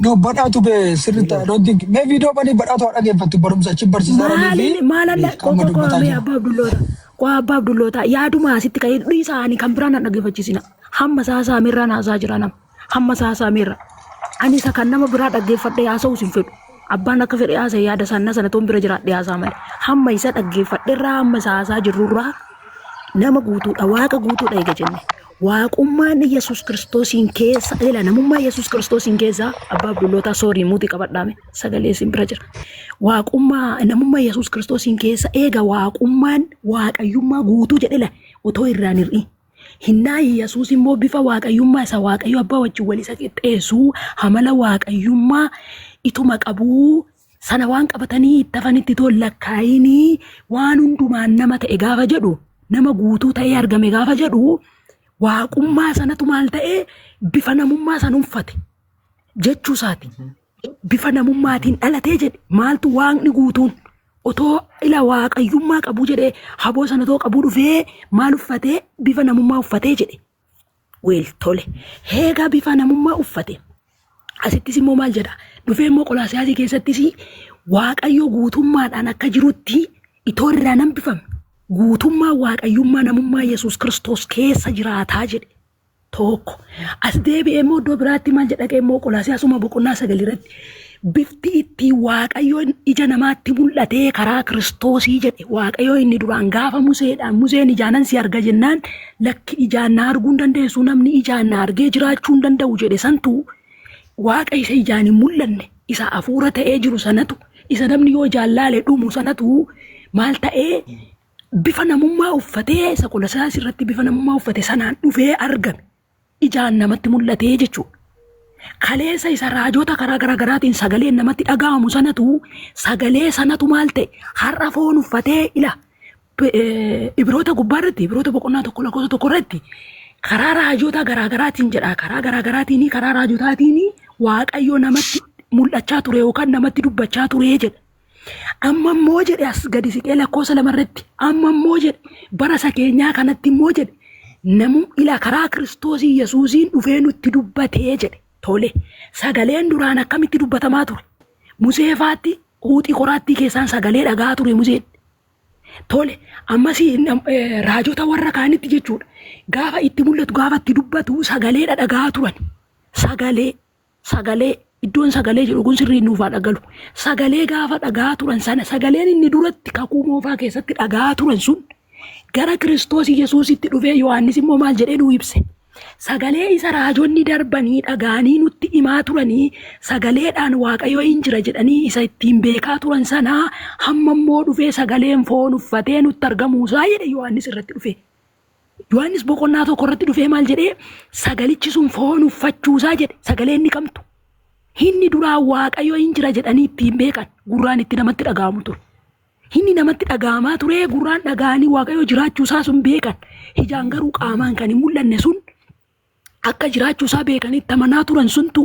No, badhaatu be sirriitti, I don't think. Mee viidiyoo banii badhaatu haa dhageeffattu, barumsa achi barsiisaa jiranii fi Maaliin maalan amma qoqo dubbataa mee jiru. abbaa Abdulloota qo abbaa Abdulloota yaaduma asitti ka'ee dhiisaa, ani kan biraan nan dhaggeeffachisina, hamma isaa saamirraan haasaa jira, nama hamma isaa saamirra ani isa kan nama biraa dhaggeeffadhee haasa'uus hin fedhu. Abbaan akka fedhe haasa'e, yaada sanna sana toon bira jiraadhee haasaa malee, hamma isa dhaggeeffadherraa hamma isa haasaa jirrurraa nama guutuudha, waaqa guutuudha eega jenne, waaqummaan Yesuus Kiristoosiin keessa ila namummaa Yesuus Kiristoosiin keessa, abbaa Abdullootaa, soorii, muutii qabadhaame, sagalee isin bira jira, waaqummaa namummaa Yesuus Kiristoosiin keessa eega waaqummaan waaqayyummaa guutuu jedhe la otoo irraan hir'in. Hinnaa Yesuus immoo bifa waaqayyummaa isa waaqayyo abbaa wajjin wal isa qixxeessu, hamala waaqayyummaa ituma qabuu sana waan qabatanii itti hafanitti itoo hin lakkaa'inii waan hundumaan nama ta'e gaafa jedhu, nama guutuu ta'ee argame gaafa jedhu, waaqummaa sanatu maal ta'e, bifa namummaa sana uffate jechuu isaati. Bifa namummaatiin dhalatee jedhe. Maaltu waaqni guutuun otoo ila waaqayyummaa qabuu jedhee, haboo sana otoo qabuu dhufee maal uffatee? Bifa namummaa uffatee jedhe. Weel tole. Heegaa bifa namummaa uffate. Asittis immoo maal jedha? Dhufee immoo Qolaasiyaasii keessattis Waaqayyo guutummaadhaan akka jirutti itoo irraa nan bifamne guutummaa waaqayyummaa namummaa Yesuus Kiristoos keessa jiraataa jedhe. Tokko. As deebi'ee immoo iddoo biraatti maal jedha? Immoo Qolaasiyaasuma boqonnaa 9 irratti bifti ittiin Waaqayyo ija namaatti mul'atee karaa Kiristoosii jedhe. Waaqayyo inni duraan gaafa Museedhaan Museen ijaanan si arga jennaan, lakki, ijaan na arguu hin dandeessu, namni ijaan na argee jiraachuu hin danda'u jedhe santu, Waaqa isa ijaan hin mul'anne, isa hafuura ta'ee jiru sanatu, isa namni yoo ijaan laale dhumu sanatu maal ta'ee, bifa namummaa uffatee, isa Qolasaas irratti bifa namummaa uffate sanaan dhufee argame, ijaan namatti mul'atee jechuudha. Kaleessa isa raajota karaa garaa garaatiin sagaleen namatti dhaga'amu sanatu, sagalee sanatu maal ta'e, har'a foon uffatee ila Ibroota gubbaa irratti, Ibroota boqonnaa 1 lakkoofsa 1 irratti karaa raajota garaa garaatiin jedha, karaa garaa garaatiin, karaa raajotaatiin Waaqayyo namatti mul'achaa ture yookaan namatti dubbachaa ture jedha. Amma immoo jedhe, as gadi siqee lakkoofsa 2 irratti, amma immoo jedhe, bara isa keenyaa kanatti immoo jedhe, namu ila karaa Kiristoosii Yesuusiin dhufee nutti dubbatee jedhe. Tole, sagaleen duraan akkamitti dubbatamaa ture? Musee faatti huuxii qoraattii keessaan sagalee dhagaa ture Museen. Tole, ammas raajota warra kaanitti jechuudha. Gaafa itti mul'atu, gaafa itti dubbatu sagalee dhadhagaa turan. Sagalee, sagalee, iddoon sagalee jedhu kun sirriin nuuf haa dhagalu. Sagalee gaafa dhagaa turan sana, sagaleen inni duratti kakuu moofaa keessatti dhagaa turan sun gara Kiristoos Yesuusitti dhufee, Yohaannis immoo maal jedhee nuu ibse? Sagalee isa raajonni darbanii dhaga'anii nutti himaa turanii, sagaleedhaan Waaqayyo hin jira jedhanii isa ittiin beekaa turan sanaa, hamma immoo dhufee sagaleen foon uffatee nutti argamuusaa jedhe Yohaannis irratti dhufe. Yohaannis boqonnaa 1 irratti dhufee maal jedhee? Sagalichi sun foon uffachuusaa jedhe. Sagalee inni kamtu? Inni duraa Waaqayyo hin jira jedhanii ittiin beekan gurraan itti namatti dhaga'amu ture. Inni namatti dhaga'amaa ture, gurraan dhaga'anii Waaqayyo jiraachuusaa sun beekan. Ijaan garuu qaamaan kan hin mul'anne sun akka jiraachuusaa beekanii itti amanaa turan suntu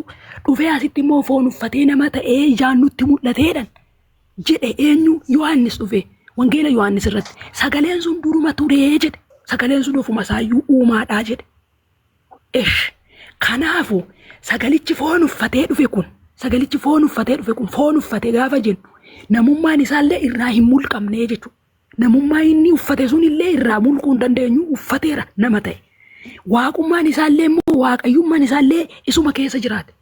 dhufee asitti immoo foon uffatee nama ta'ee ijaan nutti mul'ateedhan jedhe. Eenyu? Yohaannis dhufe Wangeela Yohaannis irratti. Sagaleen sun duruma turee jedhe. Sagaleen sun ofuma isaayyuu uumaadhaa jedhe. Esh. Kanaafu sagalichi foon uffatee dhufe kun, sagalichi foon uffatee dhufe kun, foon uffate gaafa jennu namummaan isaallee irraa hin mulqamnee jechuudha. Namummaa inni uffate sun illee irraa mulquu hin dandeenyu, uffateera, nama ta'e. Waaqummaan isaallee immoo, waaqayyummaan isaallee isuma keessa jiraate.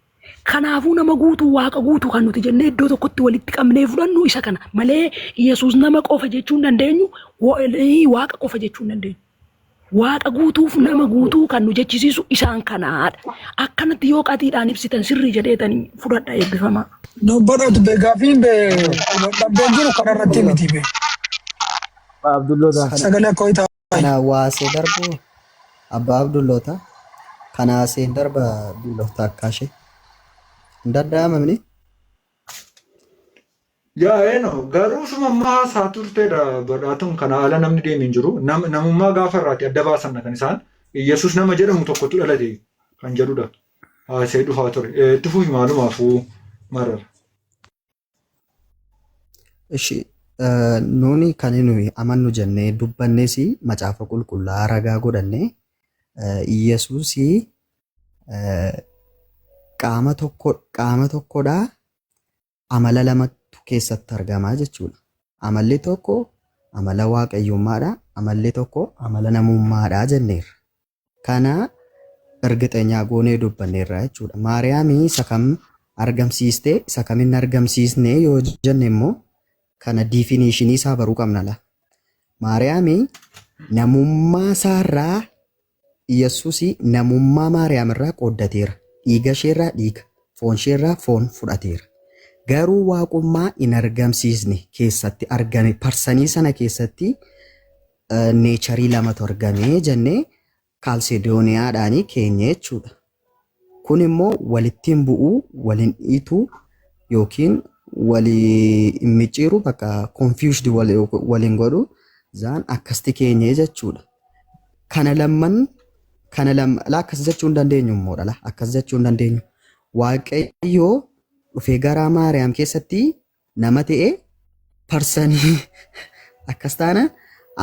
Kanaafuu nama guutuu, Waaqa guutuu kan nuti jennee iddoo tokkotti walitti qabnee fudhannu isa kana malee Yesuus nama qofa jechuu hin dandeenyu, Waaqa qofa jechuu hin dandeenyu. Waaqa guutuuf nama guutuu kan nu jechisiisu isaan kanaadha. Akkanatti yoo qatiidhaan ibsitan sirrii jedheetanii fudhadha, eebbifamaa. No, badhaatu be gaafiin be dhabdeen jiru kanarratti miti be. Abbaa Abdulloota. Kana Sagalee akka ho'itaa. Kana waasee darbu abbaa Abdulloota. Kana aseen darba Abdulloota akkaashee. Hin danda'amamni. Yaa eno garuu suma ammaa haasaa turtedha badhaatuun, kana ala namni deeme hin jiru. Namummaa gaafa irraati adda baasan kan isaan Yesus nama jedhamu tokkotu dhalate kan jedhudha. Haasee dhufaa ture. Itti fufi maalumaafuu marara. Ishi nuuni kan nuyi amannu jennee dubbannes macaafa qulqullaa ragaa godhanne Yesuusii qaama tokko, qaama tokkodha, amala lamatu keessatti argama jechuudha. Amalli tokko amala waaqayyummaadha, amalli tokko amala namummaadha jenneerra. Kana ergixenyaa goonee dubbanneerra jechuudha. Maariyaamii isa kam argamsiiste, isa kam hin argamsiisne yoo jenne immoo kana definition isaa baruu qabna la. Maariyaamii namummaa isaarraa, Yesuusii namummaa Maariyaam irraa qooddateera. Dhiiga isheerraa dhiiga, foon isheerraa foon fudhateera. Garuu waaqummaa hin argamsiisne, keessatti argame person sana keessatti nature lamatu argame jennee Kaalsedooniyaadhaan keenye jechuudha. Kun immoo walitti hin bu'uu, waliin dhiituu yookiin walii hin micciiru, bakka confused waliin godhu zaan akkasti keenye jechuudha. Kana lamman kana lamma laa akkas jechuu hin dandeenyu immoo dhala akkas jechuu hin dandeenyu. Waaqayyoo dhufee garaa Maariyaam keessatti nama ta'e person akkas taana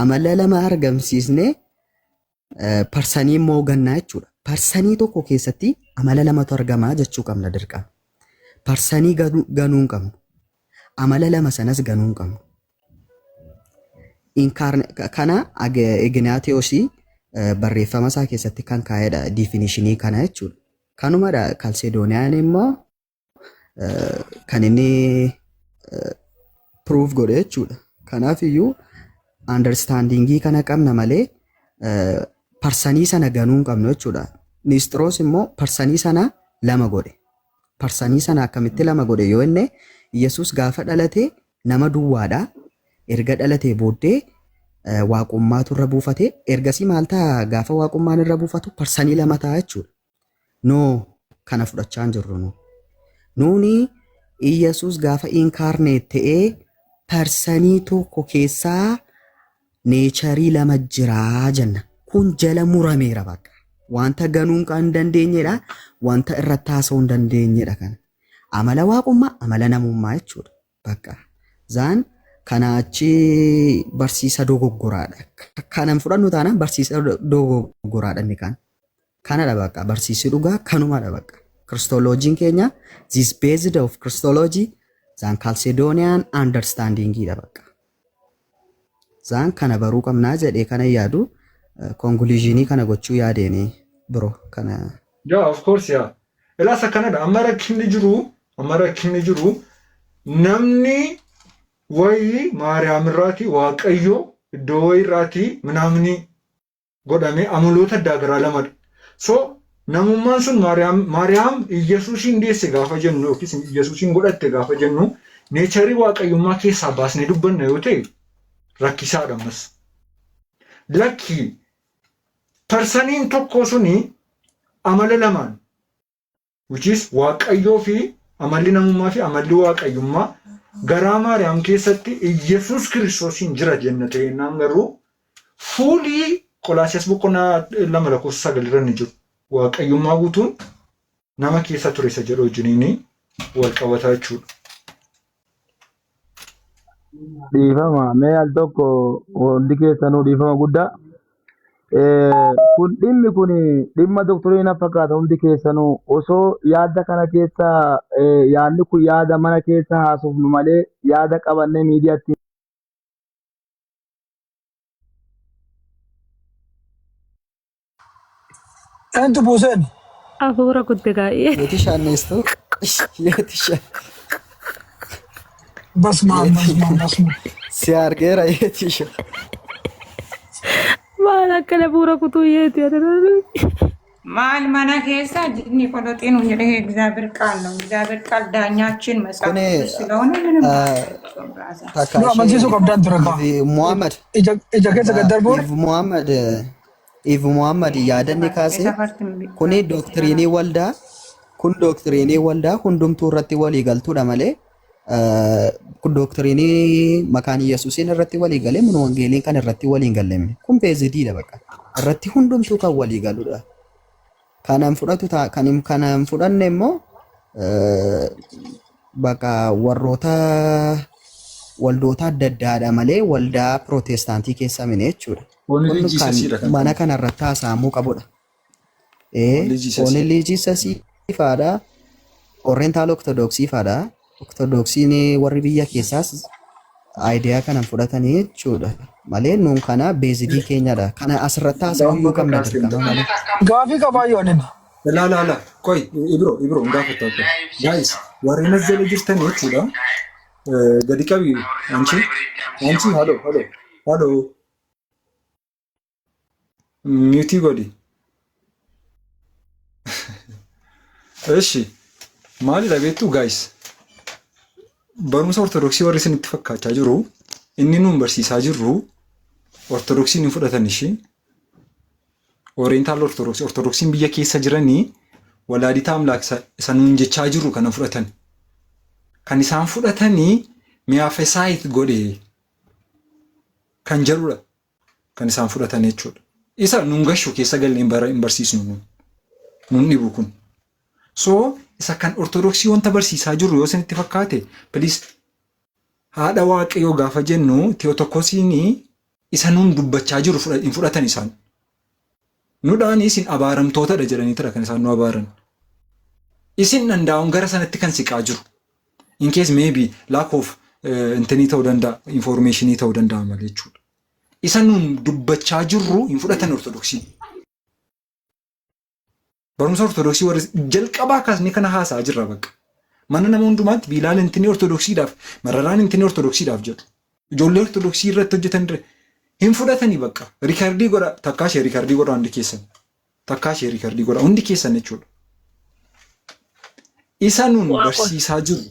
amala lama argamsiisnee person immoo gannaa jechuudha. Person tokko keessatti amala lamatu argamaa jechuu qabna dirqama. Person ganuu hin qabnu. Amala lama sanas ganuu hin qabnu. Kana Ignaatiyoosii barreeffama isaa keessatti kan kaa'edha definition kana jechuudha. Kanumadha Kalsedooniyaan immoo kan inni proof godhe jechuudha. Kanaaf iyyuu understandingii kana qabna malee person sana ganuu hin qabnu jechuudha. Nisxiroos immoo person sana lama godhe. Person sana akkamitti lama godhe yoo inni Yesuus gaafa dhalate nama duwwaadha. Erga dhalatee booddee waaqummaatu irra buufate. Ergasii maal ta'a? Gaafa waaqummaan irra buufatu person lama ta'a jechuudha. No, kana fudhachaa hin jirru nu. Nuuni Iyyasuus gaafa incarnate ta'ee person tokko keessaa nature lama jiraa jenna. Kun jala murameera bakka. Wanta ganuun kan hin dandeenyedha. Wanta irratti haasa'uu hin dandeenyedha kana. Amala waaqummaa, amala namummaa jechuudha. Bakka. Zaan kana achi barsiisa dogoggoraadha. Kanan fudhannu taanaan barsiisa dogoggoraadha inni kaan. Kanadha bakka, barsiisi dhugaa kanumadha bakka. Christologyn keenya this based of Christology than Chalcedonian understanding dha bakka. Zaan kana baruu qabnaa jedhee kana yaadu, conclusionii kana gochuu yaadeeni bro kana. Yeah, of course, yeah. Ilaas akkanadha. Amma rakkinni jiru namni wayii Maariyaam irraati Waaqayyo iddoo wayii irraati minaamni godhamee amaloota addaa garaa lamadha. So namummaan sun Maariyaam Maariyaam Iyyasuusiin deesse gaafa jennu yookiis Iyyasuusiin godhatte gaafa jennu nature waaqayyummaa keessaa baasnee dubbanna yoo ta'e rakkisaadha ammas. Lakki personiin tokko suni amala lamaan which is Waaqayyoo fi amalli namummaa fi amalli waaqayyummaa garaa Maariyaam keessatti Iyyasuus Kiristoosiin jira jenna ta'ennaan garuu fuulii Qolaasiyaas boqonnaa 2 lakkoofsa 9 irra inni jiru waaqayyummaa guutuun nama keessa ture isa jedhu wajjiniin wal qabataa jechuudha. Dhiifama mee al tokko hundi keessanuu dhiifama guddaa. Kun dhimmi kun dhimma doctrine fakkaata. Hundi keessanuu osoo yaada kana keessa yaadni kun yaada mana keessa haasofnu malee yaada qabannee miidiyaatti Eentu buuseen? Hafuura kutte kaa'ee. Yeeti shaanneestuu. Yeeti shaan. Basma basma basma. Si argeera yeeti shaan. Maal akkana hafuura kutuu yeeti? Maal mana keessa jinni ቆሎጤ ነው እንግዲህ የእግዚአብሔር ቃል ነው። እግዚአብሔር ቃል ዳኛችን መጽሐፍ Kuni ቅዱስ ስለሆነ ምንም አያስፈልግም። brother takka Nu amansiisuu ishee qabdaan ture kaa. If Muhammad Ija ija keessa gad darbuun If Muhammad If Muhammad yaadanni kaase የሰፈር kuni doctrine waldaa kun doctrine waldaa hundumtuu irratti walii galtuudha malee kun doctrine maqaan Yesuusiin irratti walii galee mun wangeeliin kan irratti walii hin gallemme kun basediidha bakka irratti hundumtuu kan walii galudha. Kanan fudhatu kan kanan fudhanne immoo bakka warroota waldoota adda addaadha malee waldaa pirootestaantii keessa mine jechuudha. Only Kun kan Jesusidha kan mana kun. kana irratti haasa'amuu qabudha. Only Jesus. Only Jesus faadha. Oriental Orthodoxii faadha. Orthodoxiin warri biyya keessaas idea kanan fudhatanii jechuudha. Malee nuun kana based keenyadha. Kana asirratti haasa'uu Amma qabna kakaaste dirqama malee. Gaafii qabaa yoo anin. Laa laa laa ቆይ Ibro Ibro hin gaafata. Guys, warreen as jala jirtan jechuudha. Gadi qabi አንቺ አንቺ hello hello hello mute godhi. እሺ maalidha beektu guys, barumsa ortodoksii warri isinitti fakkaachaa jiru inni nuun barsiisaa jirru ortodoksiin hin fudhatan ishii Oriental ortodoksii ortodoksiin biyya keessa jiranii walaaditaa አምላክ isa nuun jechaa jirru kana fudhatan. Kan isaan fudhatanii miaphysite godhe kan jedhudha kan isaan fudhatan jechuudha. Isa nuun gashu keessa gallee hin barsiisnu nuun. Nuun dhibu kun. So isa kan ortodoksii wanta barsiisaa jirru yoo isinitti fakkaate, please, haadha waaqayyoo gaafa jennu Theotokosiin isa nuun dubbachaa jiru hin fudhatan isaan. Nudhaan isin abaaramtootadha jedhaniitidha kan isaan nu abaaran. Isin danda'uun gara sanatti kan siqaa jiru. In case maybe lack of intinii ta'uu danda'a, informationii ta'uu danda'a malee jechuudha. Isa nuun dubbachaa jirru hin fudhatan ortodoksii. Barumsa ortodoksii warri jalqabaa kaasnee kana haasa'aa jirra bakka. Mana nama hundumaatti biilaal intinii ortodoksiidhaaf, mararaan intinii ortodoksiidhaaf jedhu. Ijoollee ortodoksii irratti hojjetan hin fudhatanii bakka. Record godha, takkaa ishee record godha hundi keessan. Takkaa ishee record godha hundi keessan jechuudha. Isa nuun barsiisaa jiru.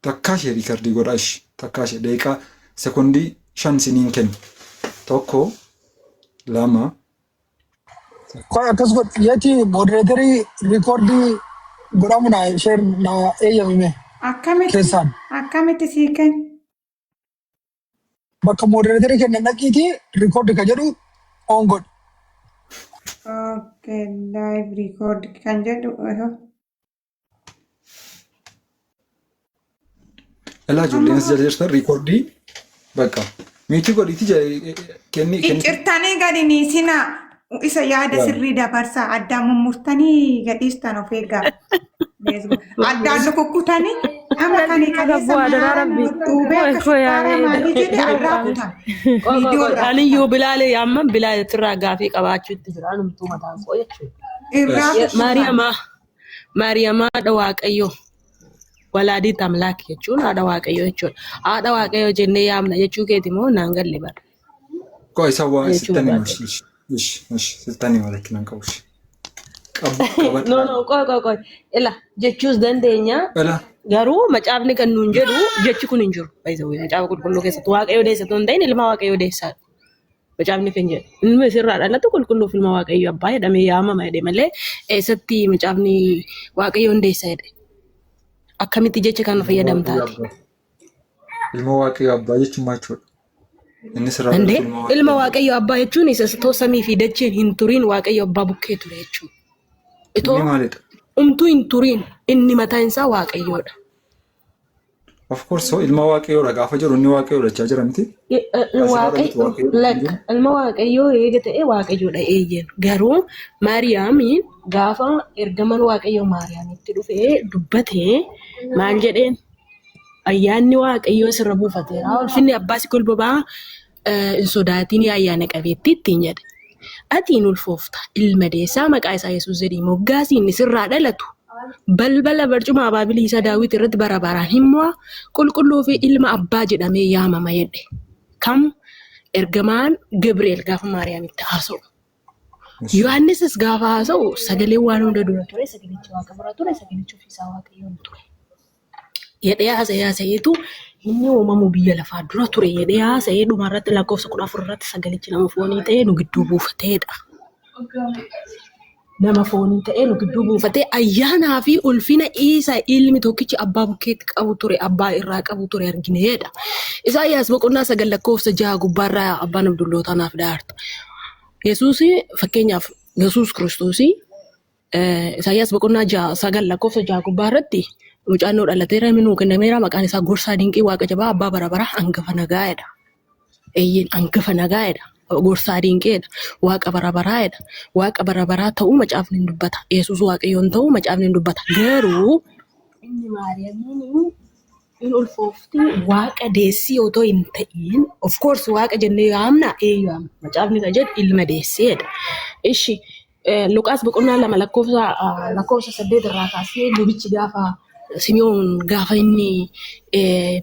Takkaa ishee record godha ishee. Takkaa ishee daqiiqaa sekondii 5 siniin kenna. Tokko, lama. Qoy akkas godh yeeti moderator record godhamu na share na eeyyamime Akkamitti keessaan. Akkamitti sii kenna? Bakka moderator kennan dhaqiitii record ka jedhu on godhi. Okay, live record kan jedhu iho. Ilaa ijoolleen as jala jirtan record bakka. Mute godhiiti kenni kenni. Ciccirtanii gadi niisinaa isa yaada sirrii dabarsaa addaan mummurtanii gadhiistan of eeggaa. Addaan lukukkutanii amma kan kaleessa Bu'aa manaara dhuubee akka shukkaaraa maalii jedhe irraa kutan. Viidiyoo irraa Aniyyuu Bilaalee amma Bilaalee irraa gaafii qabaachuutti jira. Anumtuu mataan koo jechuudha. Irraa kutan. Maariyamaa Maariyamaa haadha Waaqayyoo walaadiit አምላክ jechuun haadha Waaqayyoo jechuudha. Haadha Waaqayyoo jennee yaamna jechuu keeti moo naan galle bara Koo isa waa jechuu sittan barbaade. himu. Ishi ishi sittani rakkina hin qabu ishi. Qabu No, qabadhaa. no, qoy, qoy, qoy. Ila jechuus dandeenya. Ila Garuu macaafni kan nuun jedhu jechi kun hin jiru. By the way, macaafa qulqulluu keessatti Waaqayyo deessa otoo hin ta'in ilma Waaqayyo deessaa. Macaafni kan jedhu. Ilmi isirraa dhalatu qulqulluuf ilma Waaqayyo abbaa jedhamee yaamama jedhe malee eessatti macaafni Waaqayyoon deessa jedhe. Akkamitti jecha kana Ilma Waaqayyo fayyadamtaati? abbaa. Ilma Waaqayyo abbaa jechuun maal jechuudha? Inni sirraa dhalatu Dandee ilma Waaqayyo ilma abbaa. Waaqayyo abbaa jechuun isa itoo samii fi dacheen hin turiin Waaqayyo abbaa bukkee ture jechuudha. Itoo Inni maalidha? umtuu hin turiin inni mataan isaa Waaqayyoodha. Of course so ilma Waaqayyoodha gaafa jedhu inni Waaqayyoodha jechaa jira miti? Asirraa dhalatu Waaqayyo Waaqayyoodha kan lakka jedhu. ilma Waaqayyoo eega ta'e Waaqayyoodha eeyyeen. Garuu Maariyaamiin gaafa ergaman Waaqayyoo Maariyaamitti dhufee dubbatee maal jedheen? Ayyaanni Waaqayyoo sirra buufateera. Ulfinni abbaa si golbobaa hin sodaatin yaa ayyaana qabeettii ittiin jedhe. Ati hin ulfoofta ilma deessaa maqaa isaa Yesuus jedhii moggaasii inni sirraa dhalatu. Balbala barcuma abaabilii isaa Daawit irratti bara baraan hin mo'a qulqulluu fi ilma abbaa jedhamee yaamama jedhe. Kam ergamaan Gabri'eel gaafa Maariyaamitti haasa'u. Yohaannisis gaafa haasa'u sagalee waan hunda dura ture, sagalichi waaqa bira ture, sagalichi ofiisaa waaqayyoon ture. Jedhee haasa'ee haasa'eetu inni uumamu biyya lafaa dura ture jedhee haasa'ee dhumarratti lakkoofsa 14 irratti sagalichi nama foonii ta'ee nu gidduu buufateedha. Nama foonii ta'ee nu gidduu buufatee ayyaanaa fi ulfina isa ilmi tokkichi abbaa bukkeetti qabu ture abbaa irraa qabu ture argineedha. Isaayyaas boqonnaa 9 lakkoofsa 6 gubbaarraa abbaan Abdullootaa naaf dhaarta. Yesuus fakkeenyaaf Yesuus Kiristoosii Isaayyaas boqonnaa 6 9 lakkoofsa 6 gubbaa irratti mucaan nuu dhalateera inni nuu kennameera maqaan isaa gorsaa dinqii waaqa jabaa abbaa bara baraa hangafa nagaa jedha. Eeyyeen hangafa nagaa jedha. Gorsaa dinqeedha. Waaqa bara baraa jedha. Waaqa bara baraa ta'uu macaafni hin dubbata. Yesuus waaqayyoon ta'uu macaafni hin dubbata. Garuu inni Maariyaamiin in ulfoofti waaqa deessii otoo hin ta'in of course waaqa jennee yaamna ee yaamna macaafni kan jedhu ilma deesseedha. Ishi Luqaas boqonnaa 2 lakkoofsa 8 irraa kaasee lubichi gaafa Simi'oon gaafa inni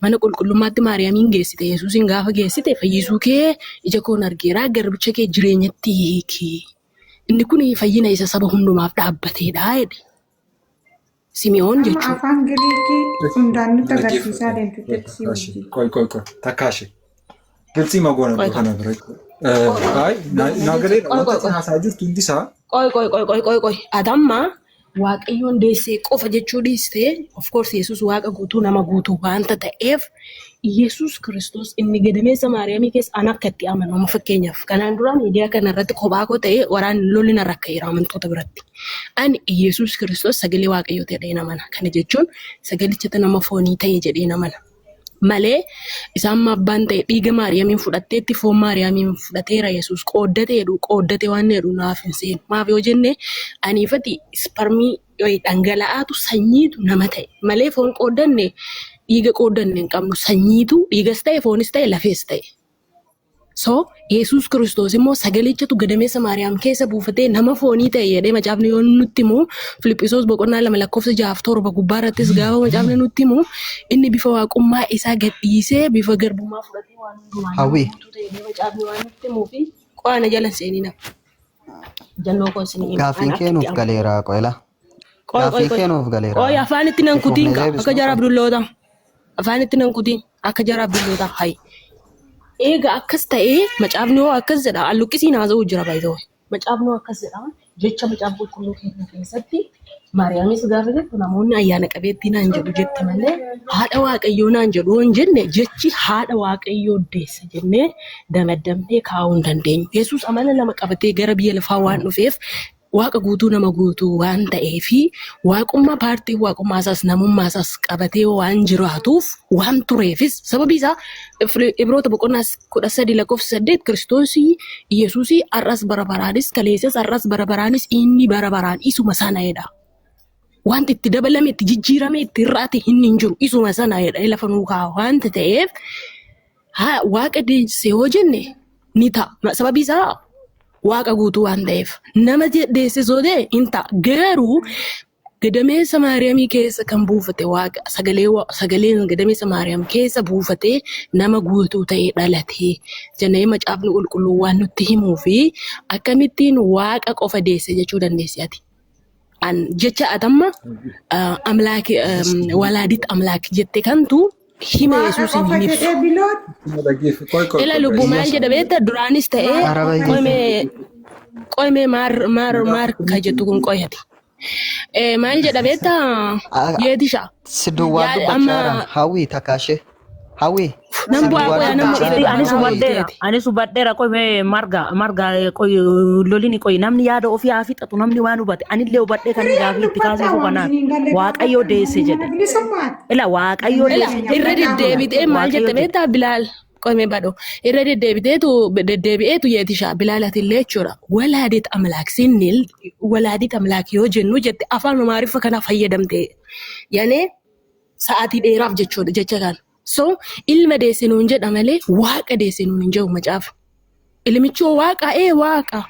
mana qulqullummaatti Maariyaamiin geessite Yesuusiin gaafa geessite fayyisuu kee ija koon argeera garbicha kee jireenyatti hiiki. Inni kun fayyina isa saba hundumaaf dhaabbateedha jedhe. Simi'oon Amma jechuudha. afaan Giriikii hundaan nutti agarsiisaa deemtu teksii wajjin. Qoy qoy qoy takkaashe. Giltsii magoona Qoy iddoo kana bira. Ay naa galeera qoy wanta qoy isin qoy haasaa jirtu hundi isaa qoy qoy qoy qoy qoy qoy atamma Waaqayyoon deessee qofa jechuu dhiistee of course Yesuus waaqa guutuu nama guutuu waanta ta'eef Yesuus Kiristoos inni gadameessa Maariyaamii keessa an akka itti amanu amma fakkeenyaaf kanaan dura miidiyaa kana irratti kophaa koo ta'ee waraanni lolli narra ka'eera amantoota biratti. Ani Yesuus Kiristoos sagalee Waaqayyoo ta'ee amana. Kana jechuun sagalichatu nama foonii ta'e jedhee amana. Malee isaan amma abbaan ta'e dhiiga Maariyaamiin fudhatteetti foon Maariyaamiin fudhateera Yesuus qooddate jedhu qooddate waan jedhu naaf hin seenu. Maaf yoo jenne aniifati isparmii dhangala'aatu sanyiitu nama ta'e malee foon qooddanne dhiiga qooddanne hin qabnu sanyiitu dhiigas ta'e foonis ta'e lafees ta'e. So Yesuus Kiristoos immoo sagalichatu gadameessa Maariyaam keessa buufatee nama foonii ta'e jedhee macaafni yoo nutti himu Filiphisiyoos boqonnaa 2 lakkoofsa 6 7 gubbaa irrattis gaafa macaafni nutti himu inni bifa waaqummaa isaa gadhiisee bifa garbummaa fudhatee waan hundumaa nama Hawwi. guutuu ta'e jedhee macaafni waan nutti himuu fi qo'ana jala hin seenina. Jannoo koo isin hima. Gaaffiin Ani kee akka nuuf itti amanu. galeera qoela. Qoy qoy Gaaffiin qoy. kee nuuf galeera. Qoy afaan itti nan Itti kutiin fufnee ka akka deebisnu jara qoy. Abdulloota. Afaan itti nan kutiin akka jara Abdulloota hayi. Eega akkas ta'ee macaafni hoo akkas jedha alluqqisiin haasa'uu jira by the way. Macaafni hoo akkas jedha jecha macaafa qulqulluu keenya keessatti Maariyaamis gaafa jettu namoonni ayyaana qabeettii naan jedhu jette malee haadha waaqayyoo naan jedhu hin jenne jechi haadha waaqayyoo deesse jennee damaddamnee kaa'uu hin dandeenyu. Yesuus amala lama qabatee gara biyya lafaa waan dhufeef Waaqa guutuu nama guutuu waan ta'ee fi waaqummaa paartii waaqummaa isaas namummaa isaas qabatee waan jiraatuuf waan tureefis sababii isaa Ibroota boqonnaa 13 lakkoofsa 8 Kiristoosii Yesuusii har'as bara baraanis kaleessas har'as bara baraanis inni bara baraan isuma sana jedha. Wanti itti dabalame itti jijjiirame itti hir'ate inni hin jiru isuma sana jedha lafa nuu kaa'a waanta ta'eef waaqa deessee yoo jenne ni ta'a. Sababii isaa waaqa guutuu waan ta'eef nama deessisoo ta'e hin ta'a. Garuu Gadameessa Maariyaamii keessa kan buufate Waaqa sagalee sagaleen gadameessa Maariyaam keessa buufatee nama guutuu ta'ee dhalate jennee macaafni qulqulluu waan nutti himuu fi akkamittiin Waaqa qofa deesse jechuu dandeessi ati. An jecha atamma amlaak walaadit amlaak jette kantu hima Waaqa Yesuusin qofa hin ibsu. jedhee biloon Qoy qoy Ila qoy lubbu maal jedha beektaa duraanis ta'ee Araba qoymee qoymee maar maar maar ka jettu kun qoyati. Maal jedha beektaa yeetisha. Si duwwaa Yaa dubbachaa amma jira. Hawwii takkaashee. Hawwii nan si bu'aa duwwaa qoya nama dubbachaa irra jira. Anis dubbachaa hubadheera. oolteeti. Anis hubadheera qoy marga marga qoy lolini qoy namni yaada ofii haa fixatu namni waan hubate anillee hubadhee kan Firiyaan gaafii itti dubbadhaa kaasuuf waan kanaaf isiniin galle Waaqayyo gaafadhaa deesse mana jedhe. bilisummaati. Ila Waaqayyo Ila deesse irra jennaan kun deddeebitee maal Waaqayyo jette jedhe. beektaa Bilaal qoymee badho irra deddeebiteetu deddeebi'eetu yeetisha Bilaal atillee jechuudha. Walaadit amlaak sinnil walaadit amlaak yoo jennu jette afaan Amaariffa kana fayyadamte yanee sa'aatii dheeraaf jechuudha jecha kana. So ilma deesse nuun jedha malee waaqa deesse nuun hin jedhu macaafa. Ilmichoo waaqa ee waaqa.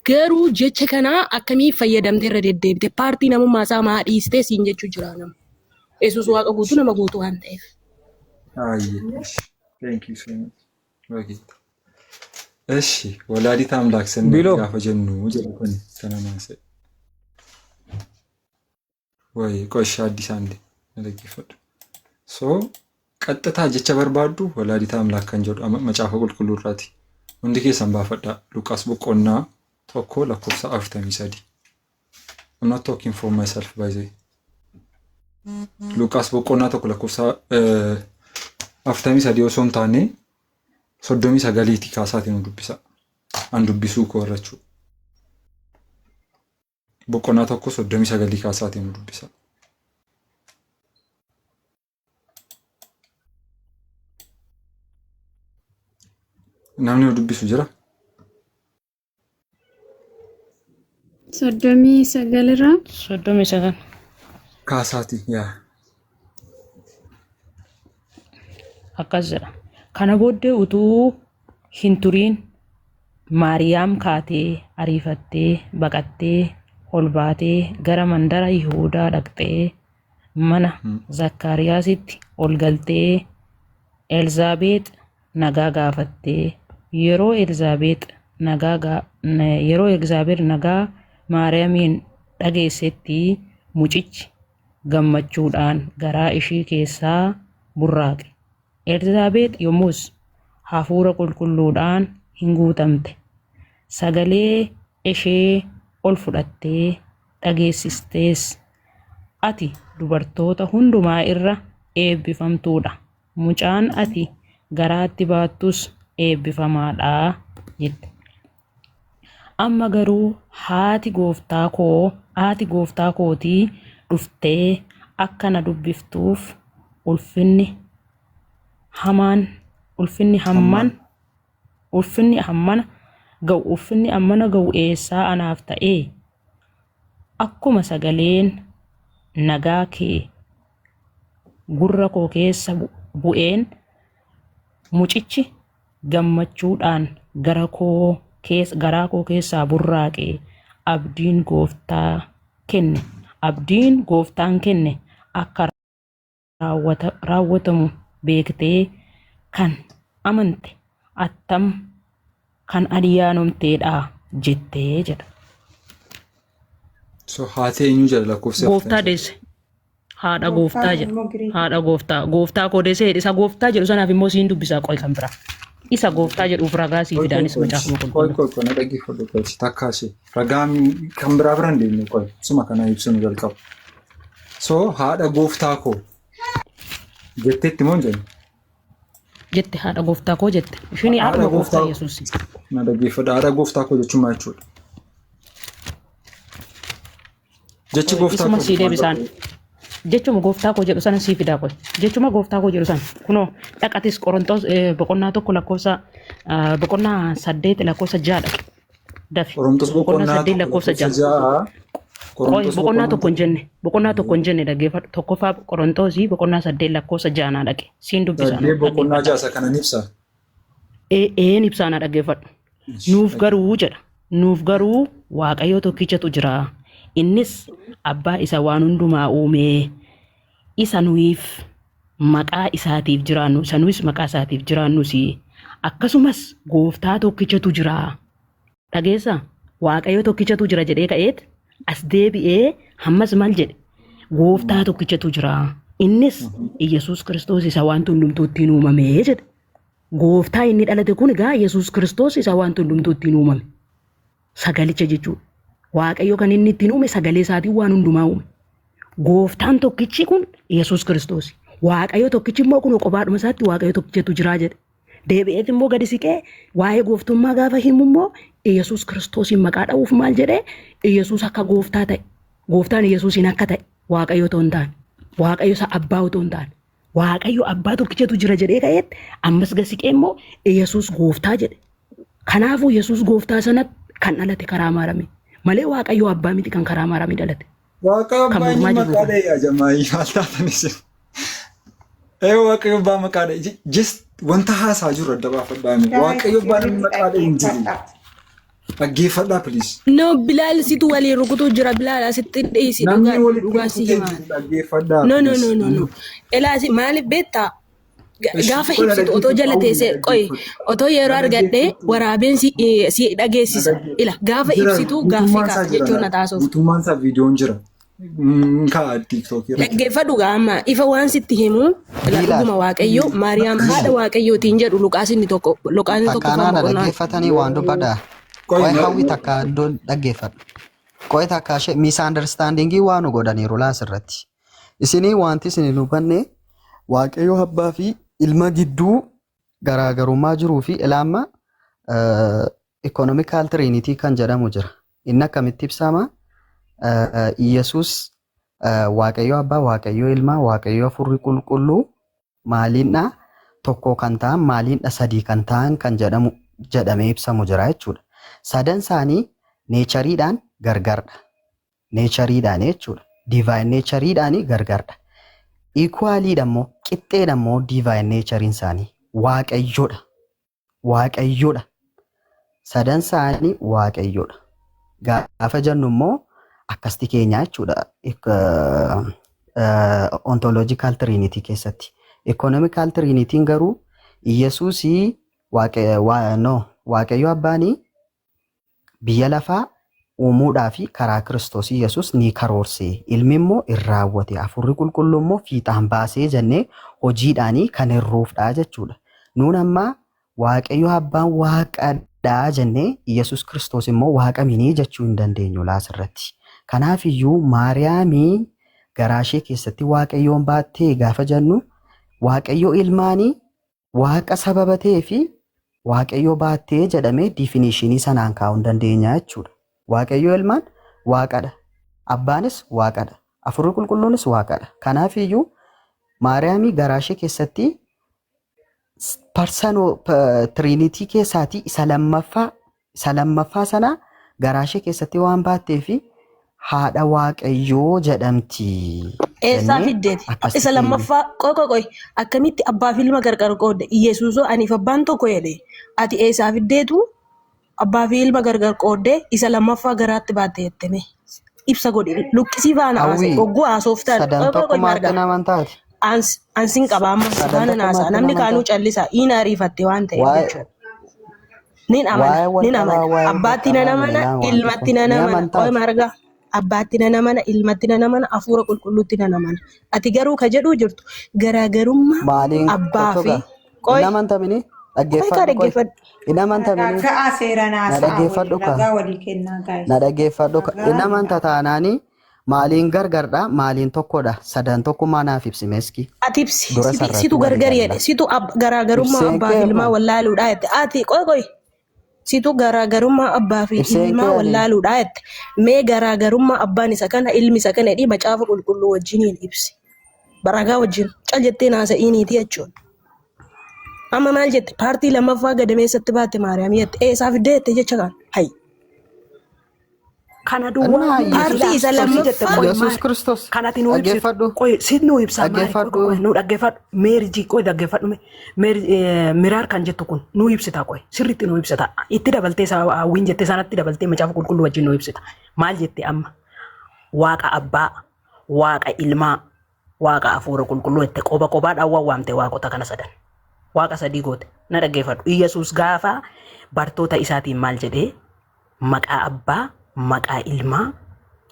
Garuu jecha kanaa akkamii fayyadamte irra deddeebite paartii namummaa isaa maa dhiistee siin jechuu jira nama. Yesuus waaqa guutuu nama guutuu waan ta'eef. Ayyee. Thank you so much. Bageetta. Eshi ወላዲተ አምላክ ስንል Biloo gaafa jennu jedhu kun kana naasa'e. Wayi qoshi አዲስ አንዴ dhaggeeffadhu. So qaxxitaa jecha barbaaddu ወላዲተ አምላክ kan jedhu macaafa qulqulluu irraati. Hundi keessan baafadhaa. Luqaas boqonnaa 1 lakkoofsa 43. I'm not talking for myself by the way. Luqaas boqonnaa 1 lakkoofsa 43 osoo hin taane 39ti kaasaatii nu dubbisa. An dubbisuu koo irra jechuudha. Boqonnaa 1 39 kaasaatii nu dubbisa. Namni nu dubbisu jira? 39 irraa. 39. Kaasaatii yaa. Akkas jedha. Kana booddee utuu hin turiin Maariyaam kaatee ariifattee baqattee ol baatee gara mandara Yihuudaa dhaqxee mana Zakkaariyaasitti ol galtee Elsaabeex nagaa gaafattee yeroo Elsaabeex nagaa yeroo Elsaabeex nagaa Maariyaamiin dhageessetti mucichi gammachuudhaan garaa ishii keessaa burraaqe. Elsaabeex yommus hafuura qulqulluudhaan hin guutamte. Sagalee ishee ol fudhattee dhageessistees, Ati dubartoota hundumaa irra eebbifamtuu dha, mucaan ati garaatti baattus eebbifamaa dha jette. Amma garuu haati gooftaa koo haati gooftaa kootii dhuftee akka na dubbiftuuf ulfinni hamaan ulfinni hamman Hammaan. ulfinni hammana ga'u ulfinni hammana ga'u eessaa anaaf ta'ee? Akkuma sagaleen nagaa kee gurra koo keessa bu'een mucichi gammachuudhaan gara koo keessa garaa koo keessaa burraaqe abdiin gooftaa kenne abdiin gooftaan kenne akka raawwatamu beektee kan amante attam kan ayyaanomteedha jettee jedha. So haati eenyu jedha lakkoofsi Gooftaa 43. deesse. Haadha Gooftaa gooftaa jedha. immoo Giriikii. Haadha gooftaa. Gooftaa koo deessee jedhe. Isa gooftaa jedhu sanaaf immoo siin dubbisaa qoy kan biraa. Isa gooftaa jedhuuf ragaa sii Qoy qoy fidaanis qoy macaafuma qoy qulqulluu. qoy qoy na dhaggeeffadhu qoy takkaa ishee ragaa kan biraa bira hin deemne qoy suma kana ibsinu jalqaba. So haadha gooftaa koo jetteetti moo hin jenne? Jette haadha gooftaa koo jette. Isheen Haadha haadhuma gooftaa gooftaa Yesuusi. na dhaggeeffadhu haadha gooftaa koo jechuun maal jechuudha? Jechi Qoy gooftaa isuma koo sii maal deebisaan. bakka Jechuma gooftaa koo jedhu sana sii fidaa qoy. Jechuma gooftaa koo jedhu sana kunoo dhaqatis Qorontos boqonnaa 1 lakkoofsa boqonnaa 8 lakkoofsa 6 dhaqi. Dafi. Qorontos Boqonnaa boqonnaa 8 1 lakkoofsa lakkoofsa 6. 6 Qoy Qorontos boqonnaa boqonnaa 1 hin jenne boqonnaa 1 hin jenne dhaggeeffadhu. 1ffaa Qorontosii boqonnaa 8 lakkoofsa 6 naa dhaqe. Siin dubbisaa 8 boqonnaa dhaggeeffadha. 6 isa kanan ibsa. Een ibsaa na dhaggeeffadhu. Nuuf garuu jedha. Nuuf garuu Waaqayyo tokkichatu jira. Innis abbaa isa waan hundumaa uumee, isa nuyiif maqaa isaatiif jiraannu, isa nuyis maqaa isaatiif jiraannus, akkasumas gooftaa tokkichatu jira. Dhageessaa? Waaqayyo tokkichatu jira jedhee ka'eet as deebi'ee hammas maal jedhe? Gooftaa tokkichatu jira. Innis Iyyasuus Kiristoos isa waan hundumtuu ittiin uumame jedhe. Gooftaa inni dhalate kun egaa Yesuus Kiristoos isa waan hundumtuu ittiin uumame. Sagalicha jechuudha. Waaqayyo kan inni ittiin uume sagalee isaatiin waan hundumaa uume. Gooftaan tokkichi kun Yesuus Kiristoos. Waaqayyo tokkichi immoo kun kophaadhuma isaatti Waaqayyo tokkichatu jira jedhe. Deebi'eet immoo gadi siqee waa'ee gooftummaa gaafa himu immoo Yesuus Kiristoosiin maqaa dha'uuf maal jedhee? Yesuus akka gooftaa ta'e. Gooftaan Yesuusiin akka ta'e, Waaqayyo otoo hin taane. Waaqayyo isa abbaa otoo hin taane. Waaqayyo abbaa tokkichatu jira jedhee ka'eetti ammas gadi siqee immoo Yesuus gooftaa jedhe. Kanaafuu Yesuus gooftaa sanatti kan dhalate karaa Maaramii. Malee Waaqayyo abbaa miti kan karaa Maaramii dhalate. Waaqayyo Kan abbaa inni mormaa jirru maqaa kana. dha'e yaa jamaa, maal taatanis. Ee, Waaqayyo abbaa maqaa dha'e. Just wanta haasaa jiru adda baafadhaa. Guys, Waaqayyo abbaa namni sirriitti maqaa dha'e hin jiru. dhaggeeffadhaa. Dhaggeeffadhaa, please. No, Bilaal, situ waliin rukutuu jira. Bilaal, asitti dhiisi. Namni Dhugaa walitti dhugaa si rukutee himaa. jiru, dhaggeeffadhaa, No, no, please. no, no, no. Elaasi maaliif beektaa? Ishi Gaafa qola ibsitu otoo jala dhaggeeffadhu, teessee qoy, dhaggeeffadhu. otoo yeroo Na argadhee dhaggeeffadhu. waraabeen si si Na dhageessisa. dhaggeeffadhu. Ila gaafa Jira, ibsitu gaaffii guutummaan isaa kaasa jira jechuun na laata. taasisuuf. Guutummaan isaa viidiyoon jira. Kaa TikTok irra. Dhaggeeffadhu gaa, amma ifa waan sitti himu ila Bilaal. dhuguma Waaqayyo Maariyaam haadha Waaqayyootiin jedhu Luqaas inni tokko, Luqaas inni Takka tokkoffaan anaa na boqonnaa dhaggeeffatanii waan dubbadhaa. Qoy Qoy, Hawwi, takka iddoo dhaggeeffadhu. Qoy, takka ishee misunderstandingii waan nu godhaniiru laas irratti. Isinii wanti isin hin hubanne Waaqayyo abbaa fi ilma gidduu garaagarummaa jiruu fi ilaamma economical trinity kan jedhamu jira. Inni akkamitti ibsama? Iyyasuus, Waaqayyo abbaa, Waaqayyo ilmaa, Waaqayyo hafuurri qulqulluu maaliindha tokko kan ta'an, maaliindha sadii kan ta'an kan jedhamu jedhamee ibsamu jira jechuudha. Sadan isaanii natureiidhaan gargardha. Natureiidhaan jechuudha. Divine natureiidhaan gargardha. Equaliidha immoo, qixxeedha immoo divine natureiin isaanii. Waaqayyoodha. Waaqayyoodha. Sadan isaanii Waaqayyoodha. Gaafa jennu immoo akkasti keenya jechuudha. Ontological trinity keessatti. Economical trinityin garuu Iyyasuusii no, Waaqayyo abbaanii biyya lafaa uumuudhaa fi karaa Kiristoos Iyyasuus ni karoorse. Ilmi immoo in raawwate. Hafuurri qulqulluu immoo fiixaan baasee jennee hojiidhaanii kan hirruufdha jechuudha. Nuun ammaa Waaqayyo abbaan waaqadhaa jennee Iyyasuus Kiristoos immoo waaqa minii jechuu hin dandeenyu laasirratti. Kanaaf iyyuu Maariyaamii garaa ishee keessatti Waaqayyoon baattee gaafa jennu, Waaqayyo ilmaanii waaqa sababa ta'ee fi Waaqayyo baattee jedhamee definitionii sanaan kaa'uu hin dandeenya jechuudha. Waaqayyo ilmaan waaqadha. Abbaanis waaqadha. Hafuurri qulqulluunis waaqadha. Kanaaf iyyuu Maariyaamii garaa ishee keessatti person trinity keessaatii isa lammaffaa sana garaa ishee keessatti waan baattee fi haadha Waaqayyoo jedhamti Eessaa jennee fiddeeti? akkasitti Isa lammaffaa, qoy qoy qoy, akkamitti abbaa fi ilma gargar qoodde? Iyesuusoo aniif abbaan tokko jedhe, ati eessaa fiddeetu abbaa fi ilma gargar qooddee isa lammaffaa garaatti baatte jetteme? Ibsa godhi, luqqisii faana haasa'e. Hawwii, Hogguu haasooftan sadan qoy qoy qoy tokkummaatti marga. namantaati. Ansin qaba amma si Sadan faana naasa'a. tokkummaatti Namni kaanuu namantaati. callisa iin ariifatte waan ta'eef Waa'ee jechuudha. Nin amana, waa'ee wal nin qabaa amana. waa'ee wal Abbaatti nan qabaa amana, minaa waan ilmatti kun nan ni amana. Qoy amantaati. marga. Abbaatti nan amana, ilmatti nan amana, hafuura qulqulluutti nan amana. Ati garuu ka jedhuu jirtu garaagarummaa Maaliin abbaa fi kottoga? Hin qoy amantamini? qoy kaa Dhaggeeffadhu qoy. dhaggeeffadhu. Hin amantamini? Ragaa seera Na naasa'a walii dhaggeeffadhu ka. ragaa walii kennaa, guys. Na dhaggeeffadhu ka. Hin Ragaa amanta taanaani maaliin gargardha, maaliin tokkodha? Sadan tokkummaa naaf ibsi meeski. Ati ibsi Dura situ sarratti situ walii gargar galla. jedhe, situ garaagarummaa Ibseen abbaa fi kee ilmaa maal? wallaaluudha jette. Ati qoy qoy, situ garaagarummaa abbaa fi Ibseen ilmaa kee ani wallaaluudha jette. Mee garaagarummaa abbaan isa kana, ilmi isa kana jedhii macaafa qulqulluu wajjiniin ibsi. Baragaa wajjin cal jettee naasa'iiniiti jechuudha. Amma maal jette? Paartii lammaffaa gadameessatti baatte Maariyaam jette. Eessaa fiddee jette jecha kana? Hayi. Kana duwwaa Naa Paartii Yesuus isa si jette lammaffaa qoy Yesuus maal Kiristoos kanati nuu ibsitu dhaggeeffadhu. Qoy si nuu ibsaa maali? Qoy Dhaggeeffadhu. qoy, nuu dhaggeeffadhu meerjii, qoy dhaggeeffadhu, miraar kan jettu kun nuu ibsita, qoy sirriitti nuu ibsita, itti dabaltee hawwiin jette sanatti dabaltee macaafa qulqulluu wajjin nuu ibsita. Maal jette amma? Waaqa abbaa, waaqa ilmaa, waaqa hafuura qulqulluu itti qoba qobaadhaan waan waamte waaqota kana sadan. Waaqa sadii goote. Na dhaggeeffadhu. Iyyasuus gaafa bartoota isaatiin maal jedhee maqaa abbaa, maqaa ilmaa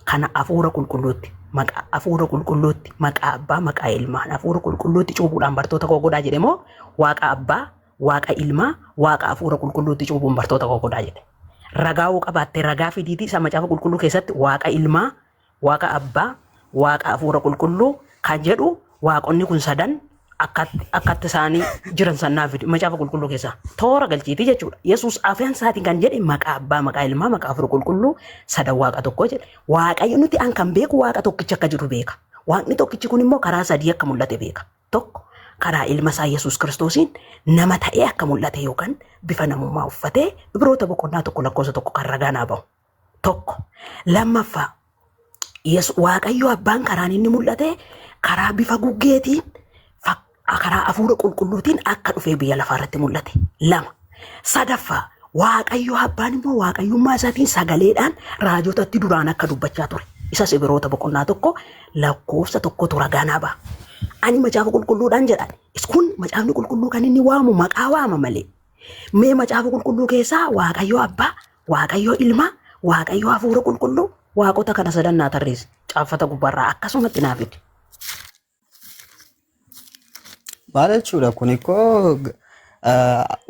kana hafuura qulqulluutti maqaa hafuura qulqulluutti maqaa abbaa maqaa ilmaa hafuura qulqulluutti cuuphuudhaan bartoota koo godhaa jedhe moo waaqa abbaa waaqa ilmaa waaqa hafuura qulqulluutti cuuphuun bartoota koo godhaa jedhe. Ragaa hoo qabaatte ragaa fidiitii isa macaafa qulqulluu keessatti waaqa ilmaa waaqa abbaa waaqa hafuura qulqulluu kan jedhu waaqonni kun sadan akkatti isaanii jiran sannaa fidi macaafa qulqulluu keessaa toora galchiitii jechuudha. Yesuus afaan isaatiin kan jedhe maqaa abbaa maqaa ilmaa maqaa hafuura qulqulluu sadan waaqa tokko jedhe. Waaqayyo nuti an kan beeku waaqa tokkicha akka jiru beeka. Waaqni tokkichi kun immoo karaa sadii akka mul'ate beeka. Tokko karaa ilma isaa Yesuus Kiristoosiin nama ta'ee akka mul'ate yookaan bifa namummaa uffatee Ibroota boqonnaa 1 lakkoofsa 1 kan ragaa naa bahu. Tokko. Lammaffaa Waaqayyo abbaan karaan inni mul'ate karaa bifa guggeetiin karaa hafuura qulqulluutiin akka dhufee biyya lafaa irratti mul'ate. Lama. Sadaffaa Waaqayyo abbaan immoo waaqayyummaa isaatiin sagaleedhaan raajotatti duraan akka dubbachaa ture. Isas Ibroota boqonnaa 1 lakkoofsa 1tu ragaa naa baha. Ani macaafa qulqulluudhaan jedha. Kun macaafni qulqulluu kan inni waamu maqaa waama malee. Mee macaafa qulqulluu keessaa Waaqayyo abbaa, Waaqayyo ilmaa, Waaqayyo hafuura qulqulluu waaqota kana sadan naa tarreessi. Caaffata gubbaarraa akkasumatti naa fidi. Maal jechuudha kun ikkoo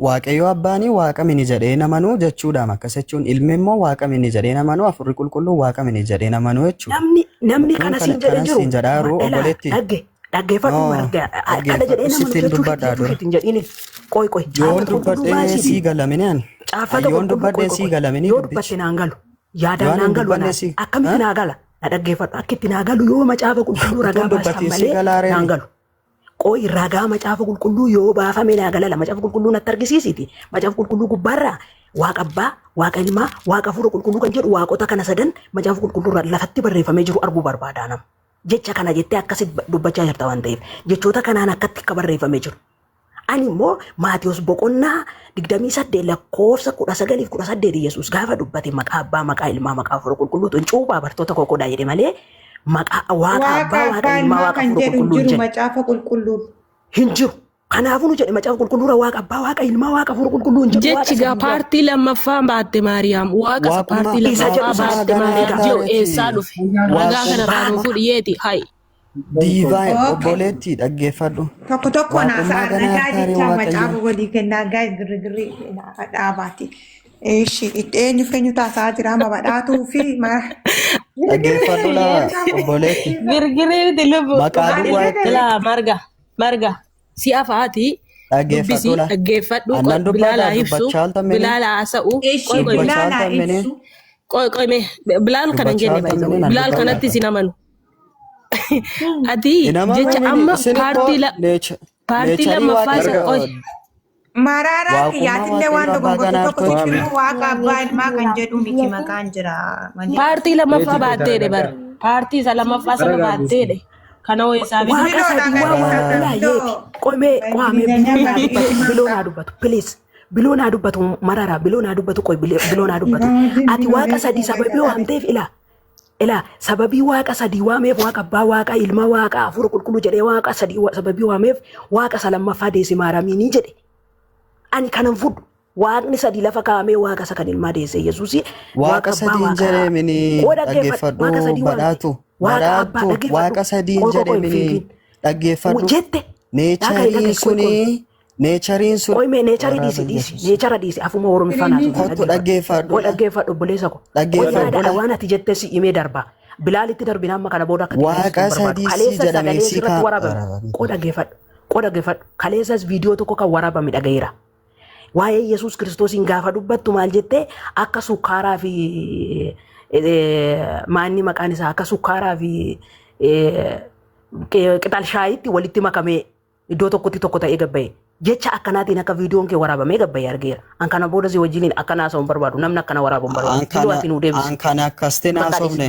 Waaqayyo abbaanii waaqa mini jedhee namanuu jechuudha. Akkas jechuun ilmi immoo waaqa mini jedhee namanuu hafuurri qulqulluu waaqa mini jedhee namanuu jechuudha. Namni Kun kana kana siin jedhe kanan jiru siin jedhaa jiru elaa obboleetti. dhagge dhaggeeffadhu No marga akkana jedhee dhaggeeffadhu namanu sittiin jechuu dubbadhaa jechuu dura. ishiitti hin jedhini. Qoy qoy Yoon caaffata qulqulluu dubbadhee baasiiti. sii galamini ani. Caaffata Yoon qulqulluu qoy dubbadhee qoy sii qoy galamini yoo dubbichi. dubbatte naan galu Yoo yaadaan ani naan hin galu dubbanne anaan sii akkamitti naa gala na dhaggeeffadhu akka itti naa galu yoo macaafa qulqulluu utuun ragaa baastan dubbatiin sii malee naan galaareeni. galu. Qoy ragaa macaafa qulqulluu yoo baafame naa galala macaafa qulqulluu natti argisiisiti. Macaafa qulqulluu gubbaarraa waaqa abbaa, waaqa ilmaa, waaqa hafuura qulqulluu kan jedhu waaqota kana sadan macaafa qulqulluu irraa lafatti barreeffamee jiru arguu barbaadaa nama. Jecha kana jettee akkasitti dubbachaa jirta waan ta'eef jechoota kanaan akkatti akka barreeffamee jiru. Ani immoo Maatiyos boqonnaa 28 lakkoofsa 19 fi 18 Yesuus gaafa dubbate maqaa abbaa maqaa ilmaa maqaa hafuura qulqulluutu hin cuuphaa bartoota koo godhaa jedhe malee maqaa waaqa Waaqa abbaa waaqa abbaa ilmaa ilmaa waaqa kan hafuura jedhu hin qulqulluu hin jiru jedhe. macaafa qulqulluun. Hin jiru. Kanaafuu nu jedhe macaafa qulqulluura waaqa abbaa waaqa ilmaa waaqa hafuura qulqulluu hin jedhu waaqa Jechi gaa sadii waama. paartii lammaffaa baatte Maariyaam waaqa isa Waaqummaa paartii Isa jedhu lammaffaa sana baatte waaqummaa ganaa Maariyaam egaa jedhu taareeti. eessaa dhufe ragaa kana irraa nuu Waaqummaa fudhi yeeti hayi. Diivaayin Okay. obboleettii dhaggeeffadhu. Tokko tokkoon Waaqummaa haasa'aa ganaa nagaa taaree jechaa Waaqayyo. macaafa walii kennaa gaa'e girrigirrii dhaabaati. Eeshi itti eenyu feenyu taasisaa jira amma badhaatuu fi Dhaggeeffadhu laa obboleetti. Girgiree miti lubu. Maqaa duwwaa itti Laa marga marga si afaati dubbisi dhaggeeffadhu laa. dhaggeeffadhu Annan dubbadhaa bilaalaa ibsu dubbachaa oltamini. bilaalaa haasa'u Eeshi qoy qoy Dubbachaa bilaalaa oltamini. ibsu. qoy qoy mee bilaal kana hin Dubbachaa jenne baay'ee oltamini nan bilaal dubbadhaa. kanatti isin amanu. Ati Hin jecha amanamini amma isin ikkoo paartii la paartii neecharii lammaffaa isa waaqayyo qoy Maraaraa waaqummaa kiyyaatillee waan waaqayyo abbaa dogongortu ganaa tokko sitti tolchi. immoo waaqa abbaa ilmaa kan jedhu miti maqaan jira malee. paartii lammaffaa Yeeti baatteedhe bar taragaa. paartii isa lammaffaa sana Taragaa guutuu. baatteedhe kana hoo isaa Waaqa miti. Biloodha sadii kan waa isa waaqa ilaa biloo. yeeti. Qomee qo'amee Ingilizanya biloo naa dubbatu barreeffama biloo naa dubbatu please biloo naa dubbatu mararaa biloo naa dubbatu qoy biloo naa dubbatu ati waaqa sadii sababii waamteef ilaa Ilaa sababii waaqa sadii waameef waaqa abbaa waaqa ilma waaqa hafuura qulqulluu jedhee waaqa sadii sababii waameef waaqa isa lammaffaa deesse maaramiinii jedhe. Ani kanan fudhu waaqni sadii lafa kaa'amee waaqa isa kan ilmaa deesse Yesuusi Waaqa waaqa abbaa sadiin waaqa jedhee mini qoo dhaggeeffadhu waaqa dhaggeeffadhu sadii waamte badhaatu waaqa abbaa badhaatu dhaggeeffadhu waaqa sadiin qoy qoy jedhee qoy mini fiigiin dhaggeeffadhu jette dhaga'i neechariin dhaga'i qoy qoy suni neechariin sun qoy mee neecharii dhiisi waraaba dhiisi Yesuus neechara dhiisi afuma oromiffaan haasofna kottu dhaggeeffadhu dhaggeeffadhu qoy la dhaggeeffadhu obboleessa ko qoy dhaggeeffadhu yaada la waan ati jette si himee darba bilaalitti darbina amma kana booda akka ati waaqa dhageessisu hin barbaadu sadii si kaleessas jedhame sagalee si sirratti kaa waraabame waraaba qoo dhaggeeffadhu qoo dhaggeeffadhu kaleessas viidiyoo tokko kan waraabame dhagayeera waa'ee Yesuus Kiristoosiin gaafa dubbattu maal jettee akka sukkaaraa fi maanni maqaan isaa akka sukkaaraa fi qixal shaayitti walitti makamee iddoo tokkotti tokko ta'ee gabba'e. Jecha akkanaatiin akka viidiyoon kee waraabamee gabba'e argeera. An kana booda si wajjiniin akkana haasa'u hin barbaadu. Namni akkana waraabu hin barbaadu. An Biloo kana ati nuu deebisi. an kana akkasitti Bakka dhiisi. haasofne.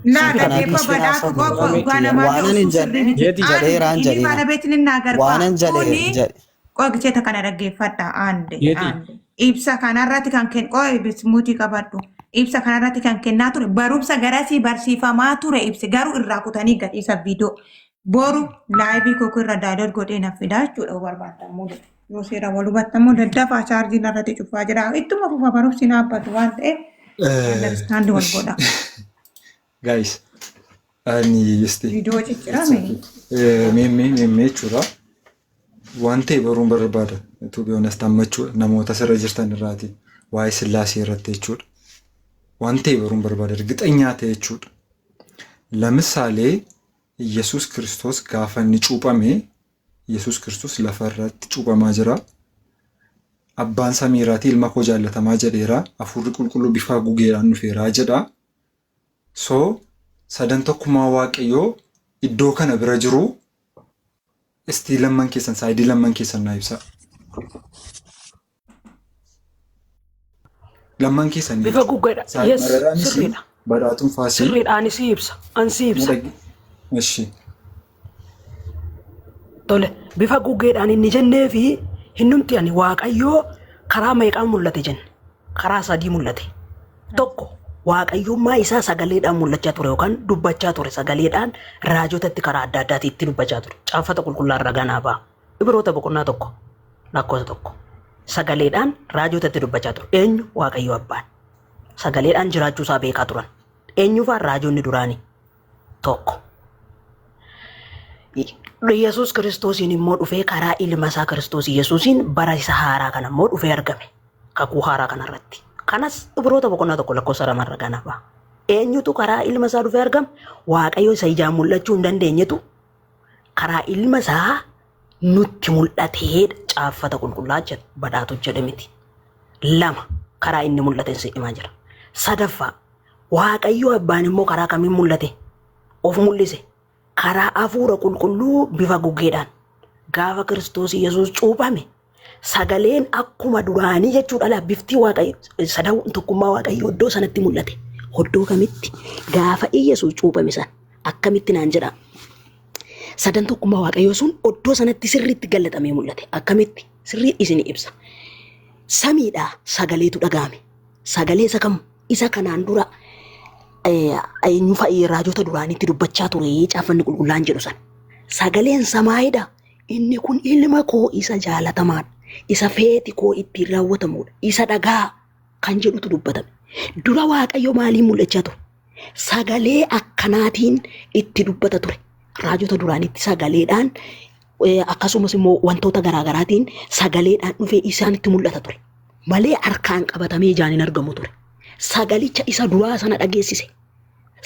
Naa An kana dhaggeeffa akkasitti badhaatu haasofne. qofa dhugaa namaa Waanan hin ta'u sirrii jedhe miti. Yeeti. jedheeraan Inni jedhina. baalabeetiin inni agarba. Waanan jedhe Kuni jedhe. qoqcheeta kana dhaggeeffadha aande Yeeti. aande. Ibsa kanarratti kan kennu qoy mutii qabadhu. Ibsa kanarratti kan kennaa ture barumsa garasii barsiifamaa ture ibsi garuu irraa kutanii gadhiisa viidiyoo. Boru live koo irra download godhee na fidaa jechuudha yoo barbaaddan. Yoo seera wal hubattammoo daddafaa chaarjiin irratti cufaa jira. Ittuma fufa barumsi dhaabbatu waan ta'eef understand wal godha. Guys, ani isti Viidiyoo ciccirame. Meemmee meemmee jechuudha. Waan ta'e baruun barbaada. To be honest amma jechuudha. Namoota asirra jirtan irraati. Waa'ee Sillaasee irratti jechuudha. Waan ta'e baruun barbaada. እርግጠኛ ta'e jechuudha. ለምሳሌ ኢየሱስ ክርስቶስ gaafa inni cuuphame, Yesuus Kiristoos lafa irratti cuuphamaa jira. Abbaan samiiraatii ilma koo jaallatamaa jedheera. Hafuurri qulqulluu bifa gugeedhaan dhufeera jedha. So sadan tokkummaa Waaqayyoo iddoo kana bira jiru, istii lamman keessan side lamman keessan naa ibsa. Lamman keessan Bifa gugeedha. Yes, mararaanis sirriidha. Badhaatuun faasii. Sirriidha, ani si ibsa. Ani si ibsa. Eshi. Tole, bifa gugeedhaan inni jennee fi hinnumti ani Waaqayyoo karaa meeqaan mul'ate jenne? Karaa sadii mul'ate. Tokko, waaqayyummaa isaa sagaleedhaan mul'achaa ture yookaan dubbachaa ture, sagaleedhaan raajotatti karaa adda addaatiin itti dubbachaa ture. Caaffata qulqullaa irraa ganaa ba'a. Ibroota boqonnaa 1 lakkoofsa 1. Sagaleedhaan raajotatti dubbachaa ture. Eenyu? Waaqayyo abbaan. Sagaleedhaan jiraachuu isaa beekaa turan. Eenyufaan? Raajonni duraanii. Tokko. Yesuus Kiristoosiin immoo dhufee karaa ilma isaa Kiristoos Yesuusiin bara isa haaraa kana immoo dhufee argame. Kakuu haaraa kanarratti. Kanas Ibroota boqonnaa 1 lakkoofsa 2 irra ganaa ba'a. Eenyutu karaa ilma isaa dhufee argame? Waaqayyo isa ijaan mul'achuu hin dandeenyetu karaa ilma isaa nutti mul'atee caaffata qulqullaa jedha, badhaatu jedhe miti. Lama karaa inni mul'ate si himaa jira. Sadaffaa, Waaqayyo abbaan immoo karaa kamiin mul'ate? Of mul'ise. Karaa hafuura qulqulluu bifa gugeedhaan. Gaafa Kiristoos Yesuus cuuphame sagaleen akkuma duraanii jechuudha laa bifti Waaqayyo sadan tokkummaa Waaqayyo iddoo sanatti mul'ate. Iddoo kamitti? Gaafa Yesuus cuuphame sana akkamitti naan jedhaa? Sadan tokkummaa Waaqayyoo sun iddoo sanatti sirriitti gallatamee mul'ate. Akkamitti? Sirrii isin ibsa. Samiidhaa sagaleetu dhaga'ame. Sagalee isa kam? Isa kanaan dura eenyu fa'i raajota duraanitti dubbachaa ture caaffanni qulqullaan jedhu sana. Sagaleen samaayidha. Inni kun ilma koo isa jaalatamaadha. Isa feeti koo ittiin raawwatamudha. Isa dhagaa kan jedhutu dubbatame. Dura Waaqayyo maaliin mul'achaa ture? Sagalee akkanaatiin itti dubbata ture. Raajota duraanitti sagaleedhaan, akkasumas immoo wantoota garaagaraatiin sagaleedhaan dhufee isaanitti mul'ata ture. Malee harkaan qabatamee ijaan hin argamu ture. Sagalicha isa duraa sana dhageessise.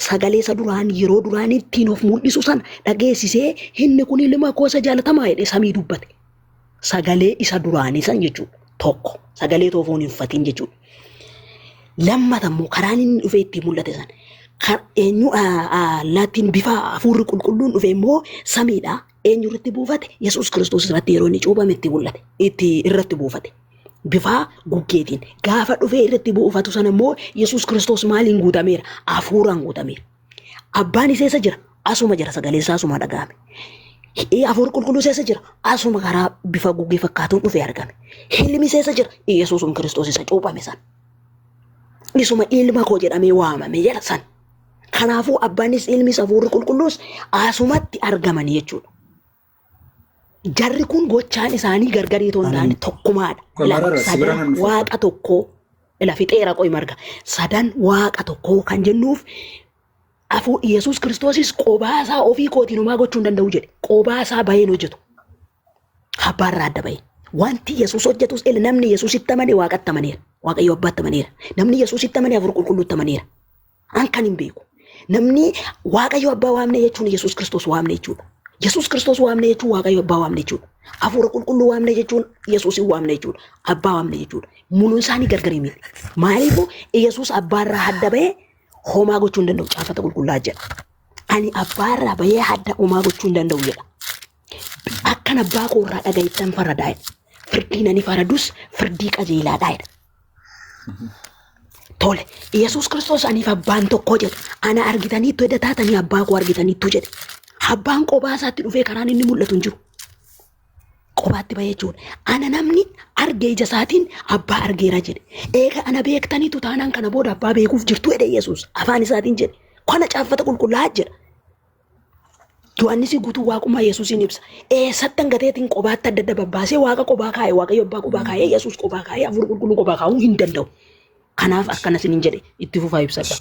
Sagalee isa duraan yeroo duraan ittiin of mul'isu sana dhageessisee, inni kun ilma koo isa jaalatamaa jedhee samii dubbate. Sagalee isa duraanii san jechuudha. Tokko, sagalee toofoon hin fatiin jechuudha. Lammata immoo karaan inni dhufee ittiin mul'ate sana. Eenyu allaattiin bifa hafuurri qulqulluun dhufe immoo samiidha. Eenyu irratti buufate? Yesuus Kiristoos irratti yeroo inni cuuphame itti mul'ate. Itti irratti buufate. Bifa guggeetiin. Gaafa dhufee irratti buufatu sana immoo Yesuus Kiristoos maaliin guutameera? Hafuuraan guutameera. Abbaan isa eessa jira? Asuma jira, sagalee isaa asuma dhaga'ame. Hafuurri qulqulluu eessa jira? Asuma karaa bifa gugee fakkaatuun dhufee argame. Ilmi eessa jira? Yesuus Kiristoos isa cuuphame sana. Isuma ilma koo jedhamee waamame jedha san. Kanaafuu abbaanis ilmis hafuurri qulqulluus asumatti argamanii jechuudha. Jarri kun gochaan isaanii gargarii otoo hin taane tokkumaadha. Marara, si bira Sadan nan dhufa. waaqa tokkoo ila fixeera qo'i marga. Sadan waaqa tokkoo kan jennuuf afur Yesuus Kiristoosis qobaasaa ofii kootiin homaa gochuu hin danda'u jedhe. Qobaasaa baheen hojjetu. Abbaarraa adda bahee. Wanti Yesuus hojjetus ele namni Yesuusitti amane waaqatti amaneera. Waaqayyo abbaatti amaneera. Namni Yesuusitti amane hafuura qulqulluutti amaneera. An kan hin beeku. Namni Waaqayyo abbaa waamne jechuun Yesuus Kiristoos waamne jechuudha. Yesuus Kiristoos waamne jechuun Waaqayyo abbaa waamne jechuudha. Hafuura qulqulluu waamne jechuun Yesuusin waamne jechuudha. Abbaa waamne jechuudha. Muluun isaanii gargari miti. Maaliifuu Yesuus abbaarraa adda bahee homaa gochuu hin danda'u caafata qulqullaa jedha. Ani abbaarraa bahee adda homaa gochuu hin danda'u jedha. Akkan abbaa koorraa dhaga'ettan faradaa jedha. Firdiin ani faradus firdii qajeelaadhaa jedha. Tole, Yesuus Kiristoos aniif abbaan tokko jedha. Ana argitaniittu edda taatanii abbaa koo argitaniittu jedhe. Abbaan qophaa isaatti dhufee karaan inni mul'atu hin jiru. Qobaatti bahee jechuudha. Ana namni arge ija isaatiin abbaa argeera jedhe. Eega ana beektaniitu taanaan kana booda abbaa beekuuf jirtu jedhe Yesuus afaan isaatiin jedhe. Kana caaffata qulqullaa'aa jedha. Yohaannis guutuu waaqummaa Yesuusiin ibsa. Eessatti hangateetiin qobaatti adda adda babbaasee waaqa qobaa kaa'e, waaqayyo abbaa qobaa kaa'e, Yesuus qobaa kaa'e, hafuura qulqulluu qobaa kaa'uu hin danda'u. Kanaaf akkana isiniin jedhe itti fufaa ibsadha.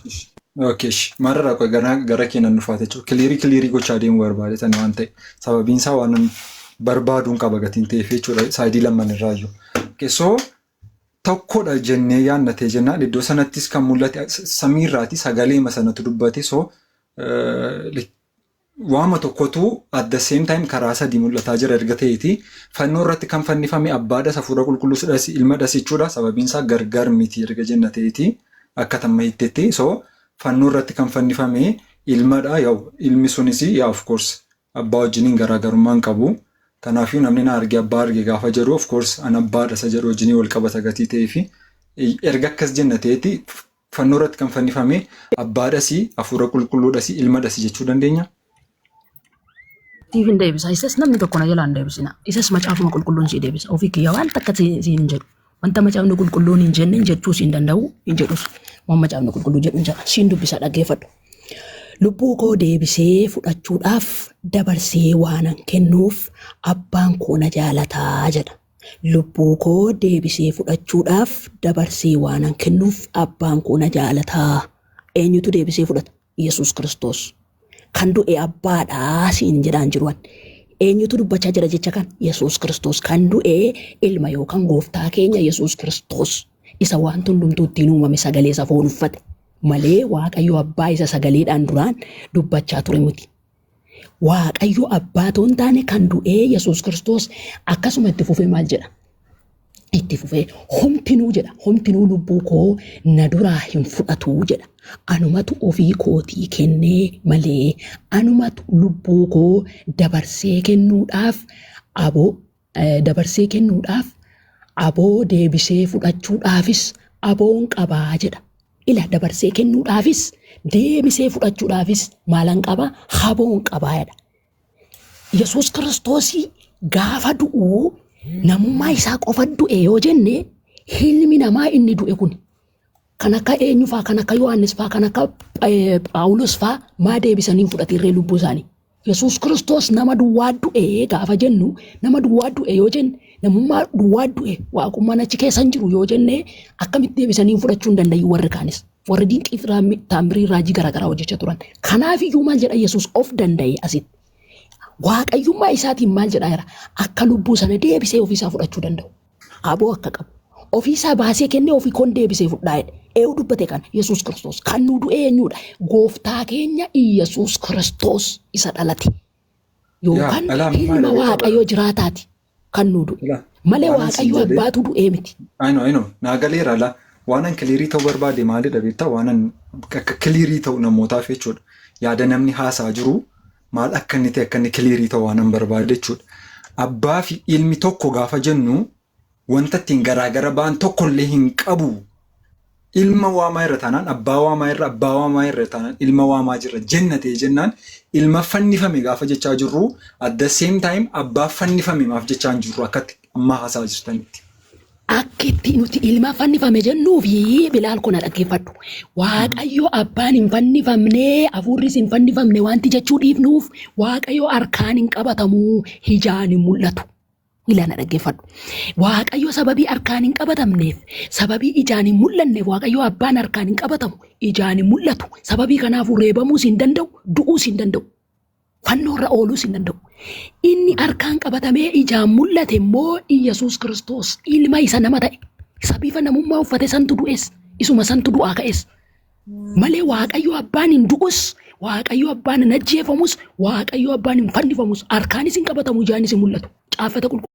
Okay, maarraa qoy gara keenan dhufaate jechuudha. Clear clear gochaa deemuu barbaadetan waan ta'e. Sababiin isaa waan barbaaduun qaba gatiin ta'eef jechuudha side lamman irraayyuu. Okay, so tokkodha jennee yaannatee jennaan iddoo sanattis kan mul'ate samiirraati sagaleema sanatu dubbate, so waama tokkotu at the same time karaa sadii mul'ataa jira erga ta'eeti fannoo irratti kan fannifame abbaadhas hafuura qulqulluudhas ilmadhas jechuudha. Sababiin isaa gargar miti erga jenna ta'eeti akka tamma hittetti, so fannoo irratti kan fannifame ilmadha. Yaa'u ilmi sunis yaa of course abbaa wajjiniin garaagarummaa hin qabu. Kanaafuu namni na arge abbaa arge gaafa jedhu, of course an abbaadha isa jedhu wajjinii wal qabata gatii ta'ee fi erga akkas jenna ta'eeti fannoo irratti kan fannifame abbaadhas hafuura qulqulluudhas ilmadhas jechuu dandeenya. Siif hin deebisa. Isas namni tokko na jalaa hin deebisina. Isas macaafuma qulqulluun sii deebisa. Ofii kiyya waan takka siin hin jedhu. Wanta macaafni qulqulluun hin jenne jechuu siin danda'u hin jedhus. Waan macaafni qulqulluu jedhu hin jedha. Siin dubbisa, dhaggeeffadhu. Lubbuu koo deebisee fudhachuudhaaf dabarsee waanan kennuuf abbaan koo na jaalataa jedha. Lubbuu koo deebisee fudhachuudhaaf dabarsee waanan kennuuf abbaan koo na jaalataa. Eenyutu deebisee fudhata? Yesuus Kiristoos. Kan du'e abbaadhaa siin jedhaan jiruan. Eenyutu dubbachaa jira jecha kan? Yesuus Kiristoos. Kan du'e ilma yookaan gooftaa keenya Yesuus Kiristoos. Isa waan hundumtuu ittiin uumame sagalee isa foon uffate. Malee Waaqayyo abbaa isa sagaleedhaan duraan dubbachaa ture miti. Waaqayyo abbaa otoo hin taane kan du'ee Yesuus Kiristoos. Akkasuma itti fufee maal jedha? Itti fufee homtinuu jedha. Homtinuu lubbuu koo na duraa hin fudhatu jedha. Anumatu ofii kootii kennee malee anumatu lubbuu koo dabarsee kennuudhaaf aboo, dabarsee kennuudhaaf aboo, deebisee fudhachuudhaafis aboon qabaa jedha. Ila dabarsee kennuudhaafis deebisee fudhachuudhaafis maalan qabaa? Aboon qabaa jedha. Yesuus Kiristoosii gaafa du'u namummaa isaa qofa du'e yoo jenne, ilmi namaa inni du'e kun kan akka eenyu faa, kan akka Yohaannis faa, kan akka Phaawulos faa maa deebisanii hin fudhatirree lubbuu isaanii? Yesuus Kiristoos nama duwwaa du'e gaafa jennu, nama duwwaa du'e yoo jenne, namummaa duwwaa du'e, waaqummaan achi keessa hin jiru yoo jenne, akkamitti deebisanii fudhachuu hin danda'in warri kaanis, warri dinqii fi taamirii raajii garaagaraa hojjechaa turan? Kanaaf iyyuu maal jedha Yesuus of danda'e asitti? Waaqayyummaa isaatiin maal jedhaa jira? Akka lubbuu sana deebisee ofiisaa fudhachuu danda'u. Aboo akka qabu. Ofiisaa baasee kennee ofii koon deebisee fudhaa jedhe. Eenyu dubbate kana? Yesuus Kiristoos. Kan nu du'e eenyudha? Gooftaa keenya Yesuus Kiristoos isa dhalate. Yookaan Alaa ilma maal Waaqayyoo jiraataati kan nu du'e. Alaa Malee waan siin Waaqayyo jedhee abbaatu du'ee miti. I know, I know. Naa galeera la. Waan an clear ta'uu barbaade maalidha beektaa? Waan an akka clear ta'u namootaaf jechuudha. Yaada namni haasaa jiru maal akka inni ta'e akka inni clear ta'u waan an barbaade jechuudha. Abbaa fi ilmi tokko gaafa jennu wanta ittiin garaagara ba'an tokkollee hin qabu. Ilma waamaa irra taanaan abbaa waamaa irra, abbaa waamaa irra taanaan ilma waamaa jirra jenna ta'e jennaan, ilma fannifame gaafa jechaa jirru at the same time abbaa fannifame maaf jechaa hin jirru akkatti ammaa haasaa jirtanitti? Akka itti nuti ilma fannifame jennuu fi Bilaal kun dhaggeeffadhu. Waaqayyo abbaan hin fannifamne, hafuurris hin fannifamne wanti jechuu dhiifnuuf, Waaqayyo harkaan hin qabatamu, ijaan hin mul'atu. Ilaana, dhaggeeffadhu. Waaqayyo sababii harkaan hin qabatamneef, sababii ijaan hin mul'anneef, Waaqayyo abbaan harkaan hin qabatamu, ijaan hin mul'atu. Sababii kanaafuu reebamuus hin danda'u, du'uus hin danda'u. Fannoo irra ooluus hin danda'u. Inni harkaan qabatamee ijaan mul'ate immoo Iyyasuus Kiristoos ilma isa nama ta'e. Isa bifa namummaa uffate santu du'es, isuma santu du'aa ka'es. Malee Waaqayyo abbaan hin du'us, Waaqayyo abbaan hin ajjeefamus, Waaqayyo abbaan hin fannifamus, harkaanis hin qabatamu, ijaanis hin mul'atu. Caaffata qulqulluu.